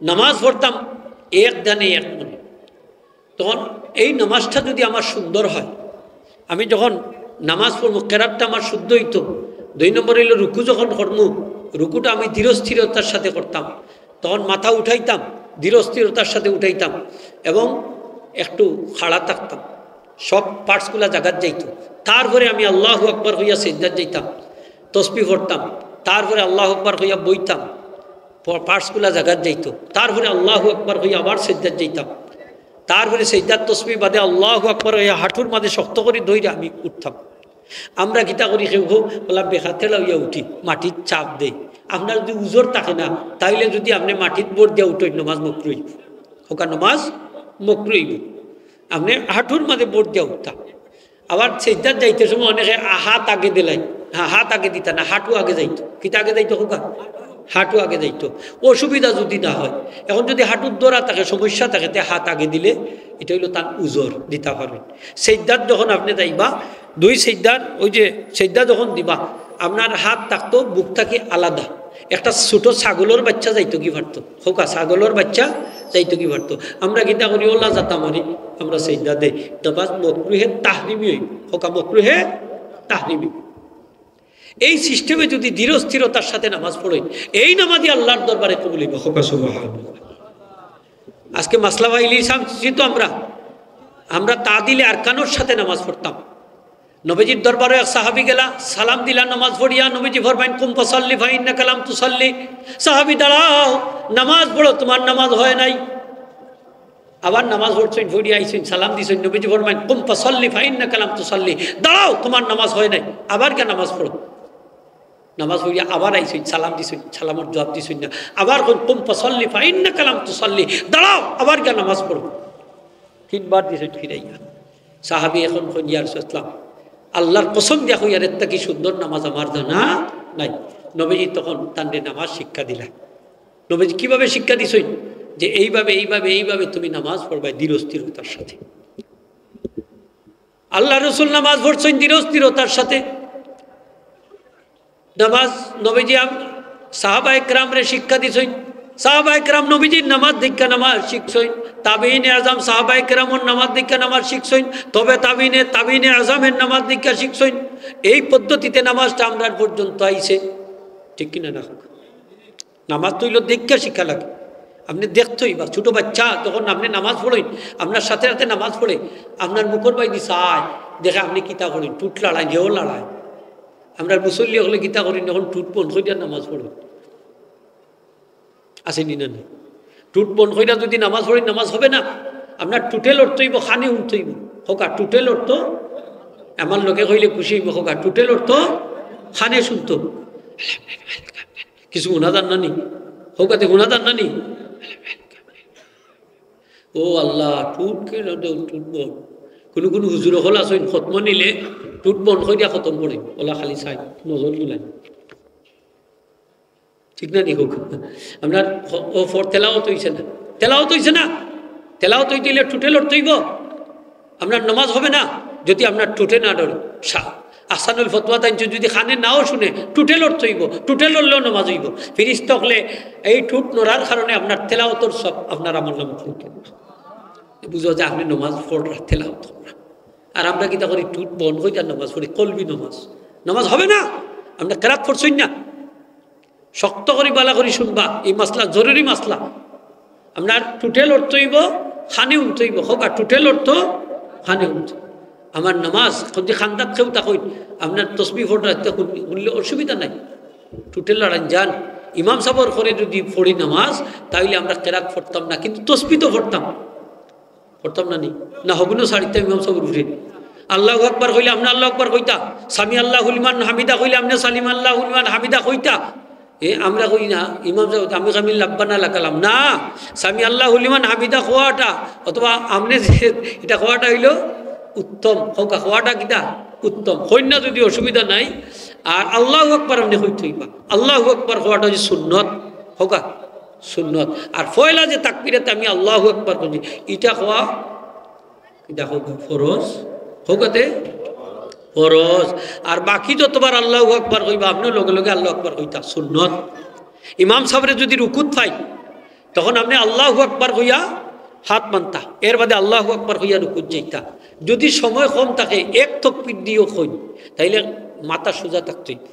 নামাজ পড়তাম এক ধ্যানে এক মনে। তখন এই নামাজটা যুদি আমার সুন্দর হয়, আমি যখন নামাজ পড়মু, কেরাতটা আমার শুদ্ধ অইতো। দুই নম্বর অইলো রুকু যখন করমু, রুকুটা আমি ধীরস্থিরতার সাথে করতাম, তখন মাথা উঠাইতাম, ধীরস্থিরতার সাথে উঠাইতাম এবং একটু খাড়া থাকতাম। সব পার্টসগুলা জাগাত যাইতো। তারপরে আমি আল্লাহু আকবার কইয়া সিজদাত যাইতাম, তসবি পড়তাম, তারপরে আল্লাহু আকবার কইয়া বইতাম, প-, পার্টসগুলা জাগাত যাইতো। তারপরে আল্লাহু আকবার কইয়া আবার সিজদাত যাইতাম। তারপরে সিজদাত তসবি বাদে আল্লাহু আকবার কইয়া হাঁটুর মাঝে শক্ত করি ধইরা আমি উঠতাম। আমরা কিতা করি, কেউ কেউ বলা বেকাতেলা অইয়া উঠি, মাটিত চাপ দেই। আপনার যুদি উজর থাকে না, তাইলে যুদি আপনে মাটিত ভর দিয়া উঠইন, নমাজ মকরু অইবো। কউক্কা, নমাজ মকরু অইবো। আপনে হাঁটুর মাঝে ভর দিয়া উঠতা। আবার সেজদাত যাইতে সময় অনেকে আ-, হাত আগে দিলাই, হ্যাঁ, হাত আগে দিতা না, হাঁটু আগে যাইতো। কিতা আগে যাইতো কউক্কা? হাঁটু আগে যাইতো। অসুবিধা যদি না হয়, এখন যদি হাঁটুর দরা থাকে, সমস্যা থাকে, তে হাত আগে দিলে ইটা অইলো তান উজর, দিতা পারইন। সেজদাত যখন আপনে যাইবা, দুই সেজদার, ওই যে সেজদা যখন দিবা, আপনার হাত থাকতো বুক থাকি আলাদা। একটা ছোট ছাগলর বাচ্চা যাইতোগি পারতো, কউক্কা, ছাগলর বাচ্চা যাইতোগি পারতো। আমরা কিতা করি? অলা যাতা মারি আমরা সেজদা দেই। নামাজ মকরুহে তাহরিমি অইবো, কউক্কা, মকরুহে তাহরিমি। এই সিস্টেমে যদি ধীর স্থিরতার সাথে নামাজ পড়ইন, এই নামাজই আল্লার দরবারে কবুল অইবো, কউক্কা সুবহানাল্লাহ। আজকে মাসলা ফাইলি সামছি তো আমরা, আমরা তাদিলে আরকানর সাথে নামাজ পড়তাম। নবীজির দরবারো এক সাহাবী গেলা, সালাম দিলা নামাজ পড়িয়া, নবীজি ফরমাইন, "কুম ফাসাল্লি ফাইন্নাকা লাম তুসাল্লি।" সাহাবী, "দাঁড়াও, নামাজ পড়ো, তুমার নামাজ হয় নাই।" আবার নামাজ পড়ছইন, পড়িয়া আইছইন, সালাম দিছইন, নবীজি ফরমাইন, "কুম ফাসাল্লি ফাইন্নাকা লাম তুসাল্লি।" দাঁড়াও, তুমার নামাজ হয় নাই, আবার গিয়া নামাজ পড়ো। নামাজ পড়িয়া আবার আইছইন, সালাম দিছইন, সালামর জবাব দিছইন না। আবার কইন, "কুম ফাসাল্লি ফাইন্নাকা লাম তুসাল্লি।" দাঁড়াও, আবার গিয়া নামাজ পড়ো। তিনবার দিছইন ফিরাইয়া। সাহাবী এখন কইন, "ইয়া রাসূলুল্লাহ, আল্লার কসম দিয়া কইয়ার, এর থাকি সুন্দর নামাজ আমার জানা নাই।" নবীজি তখন তানরে নামাজ শিক্ষা দিলা। নবীজি কিভাবে শিক্ষা দিছইন? যে এইভাবে, এইভাবে, এইভাবে তুমি নামাজ পড়বায় ধীর স্থিরতার সাথে। আল্লার রসুল নামাজ পড়ছইন ধীর স্থিরতার সাথে। নামাজ নবীজি আম-, সাহাবা একরামরে শিক্ষা দিছইন। সাহাবা একরাম নবীজির নামাজ দেখিয়া নামাজ শিখছইন। তাবেইনে আজম সাহাবা একরামর নামাজ দেখিয়া নামাজ শিখছইন। তবে তাবেইনে, তাবেইনে আজমের নামাজ দেখিয়া শিখছইন। এই পদ্ধতিতে নামাজটা আমরার পর্যন্ত আইছে। ঠিক কিনা না? নামাজ তো অইলো দেখিয়া শিক্ষা লাগে। আপনে দেখতে অইবা, ছোট বাচ্চা যখন আপনে নামাজ পড়ইন, আপনার সাথে সাথে নামাজ পড়ে, আপনার মুখর বায়দি চায়, দেখে আপনে কিতা করইন, ঠুট লড়াইন, হেও লড়ায়। আমরার মুসল্লি অকলে কিতা করইন, এখন ঠুট বন্ধ করিয়া নামাজ পড়ইন। আছে নি না নাই? ঠুট বন্ধ করিয়া যদি নামাজ পড়ইন, নামাজ হবে না। আপনার ঠুটে লড়তে অইবো, কানে হুনতে অইবো। কউক্কা, ঠুটে লড়তো, আমার লগে কইলে খুশি অইবো, কউক্কা, ঠুটে লড়তো, কানে হুনতো। কিছু হুনা যার না নি? কউক্কা, তে হুনা যার না নি? ও আল্লাহ, ঠুট কে লড়ে, ঠুট বন্ধ। কুনু কুনু হুজুর অকল আছইন, খতম নিলে ঠুট বন্ধ করিয়া খতম পড়ে। অলা খালি চাই, নজর বুলাই। ঠিক না নি? কউক্কা, আপনার হ-, ও ফর তেলাওয়াত অইছে না, তেলাওয়াত অইছে না, তেলাওয়াত অইতে অইলে ঠুটে লড়তে অইবো। আপনার নামাজ হবে না যদি আপনার ঠুটে না লড়ে। শা-, আহসানুল ফতোয়াত আনছইন, যদি কানে নাও হুনে, ঠুটে লড়তে অইবো, ঠুটে লড়লেও নামাজ অইবো। ফিরিস্তা অকলে এই ঠুট নড়ার কারণে আপনার তেলাওয়াতর সব আপনার আমলনামাত লিখে দিবা। বুঝো যে আপনে নামাজ পড়রা, তেলাওয়াত কররা। আর আমরা কিতা করি? ঠুট বন্ধ করিয়া নামাজ পড়ি, কলবি নামাজ। নামাজ হবে না, আপনে কেরাত পড়ছইন না। শক্ত করি, ভালা করি হুনবা, এই মাসলা জরুরি মাসলা। আপনার ঠুটে লড়তে অইবো, কানে হুনতে অইবো। কউক্কা, ঠুটে লড়তো, কানে হুনতো। আমার নামাজ, যদি কান্দাত কেউ থাকইন, আপনার তসবি পড়রা হুনলে অসুবিধা নাই। ঠুটে লড়াইন যান। ইমাম সাবর ঘরে যদি পড়ি নামাজ, তাইলে আমরা কেরাত পড়তাম না, কিন্তু তসবি তো পড়তাম। পড়তাম না নি? না, হগুনও ছাড়িতাম ইমাম সাবর ঘরে। আল্লাহু আকবার কইলে আপনে আল্লাহু আকবার কইতা, সামি আল্লাহু লিমান হামিদা কইলে আপনে সামি আল্লাহু লিমান হামিদা কইতা। এ, আমরা কই না, ইমাম সাব, আমি খালি লাব্বানা লাকালাম না, সামি আল্লাহু লিমান হামিদা কওয়াটা, অথবা আপনে যে ইটা কওয়াটা অইলো উত্তম, কউক্কা, কওয়াটা কিতা? উত্তম। কইন না যদি অসুবিধা নাই। আর আল্লাহু আকবার আপনে কইতে অইবা, আল্লাহু আকবার কওয়াটা অইছে সুন্নত, কউক্কা, সুন্নত। আর পয়লা যে তাকবিরাতে আমি আল্লাহু আকবার কইছি, ইটা কওয়া, ইটা কউক্কা, ফরজ, কউক্কা তে ফরজ। আর বাকি যতবার আল্লাহু আকবার কইবা, আপনেও লগে লগে আল্লাহু আকবার কইতা, সুন্নত। ইমাম সাবরে যদি রুকুত পাইন, তখন আপনে আল্লাহু আকবার কইয়া হাত বানতা, এর বাদে আল্লাহু আকবার কইয়া রুকুত যাইতা। যদি সময় কম থাকে, এক তকবির দিও কইন, তাইলে মাথা সোজা থাকতে অইবো।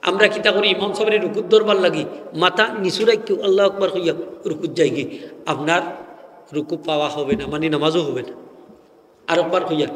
আমরা কিতা করি, ইমাম সাবরে রুকুত ধরবার লাগি মাথা নিচু রাখিয়া আল্লাহু আকবার কইয়া রুকুত যাইগি, আপনার রুকু পাওয়া হবে না, মানে নামাজও হবে না। আরকবার কইয়া,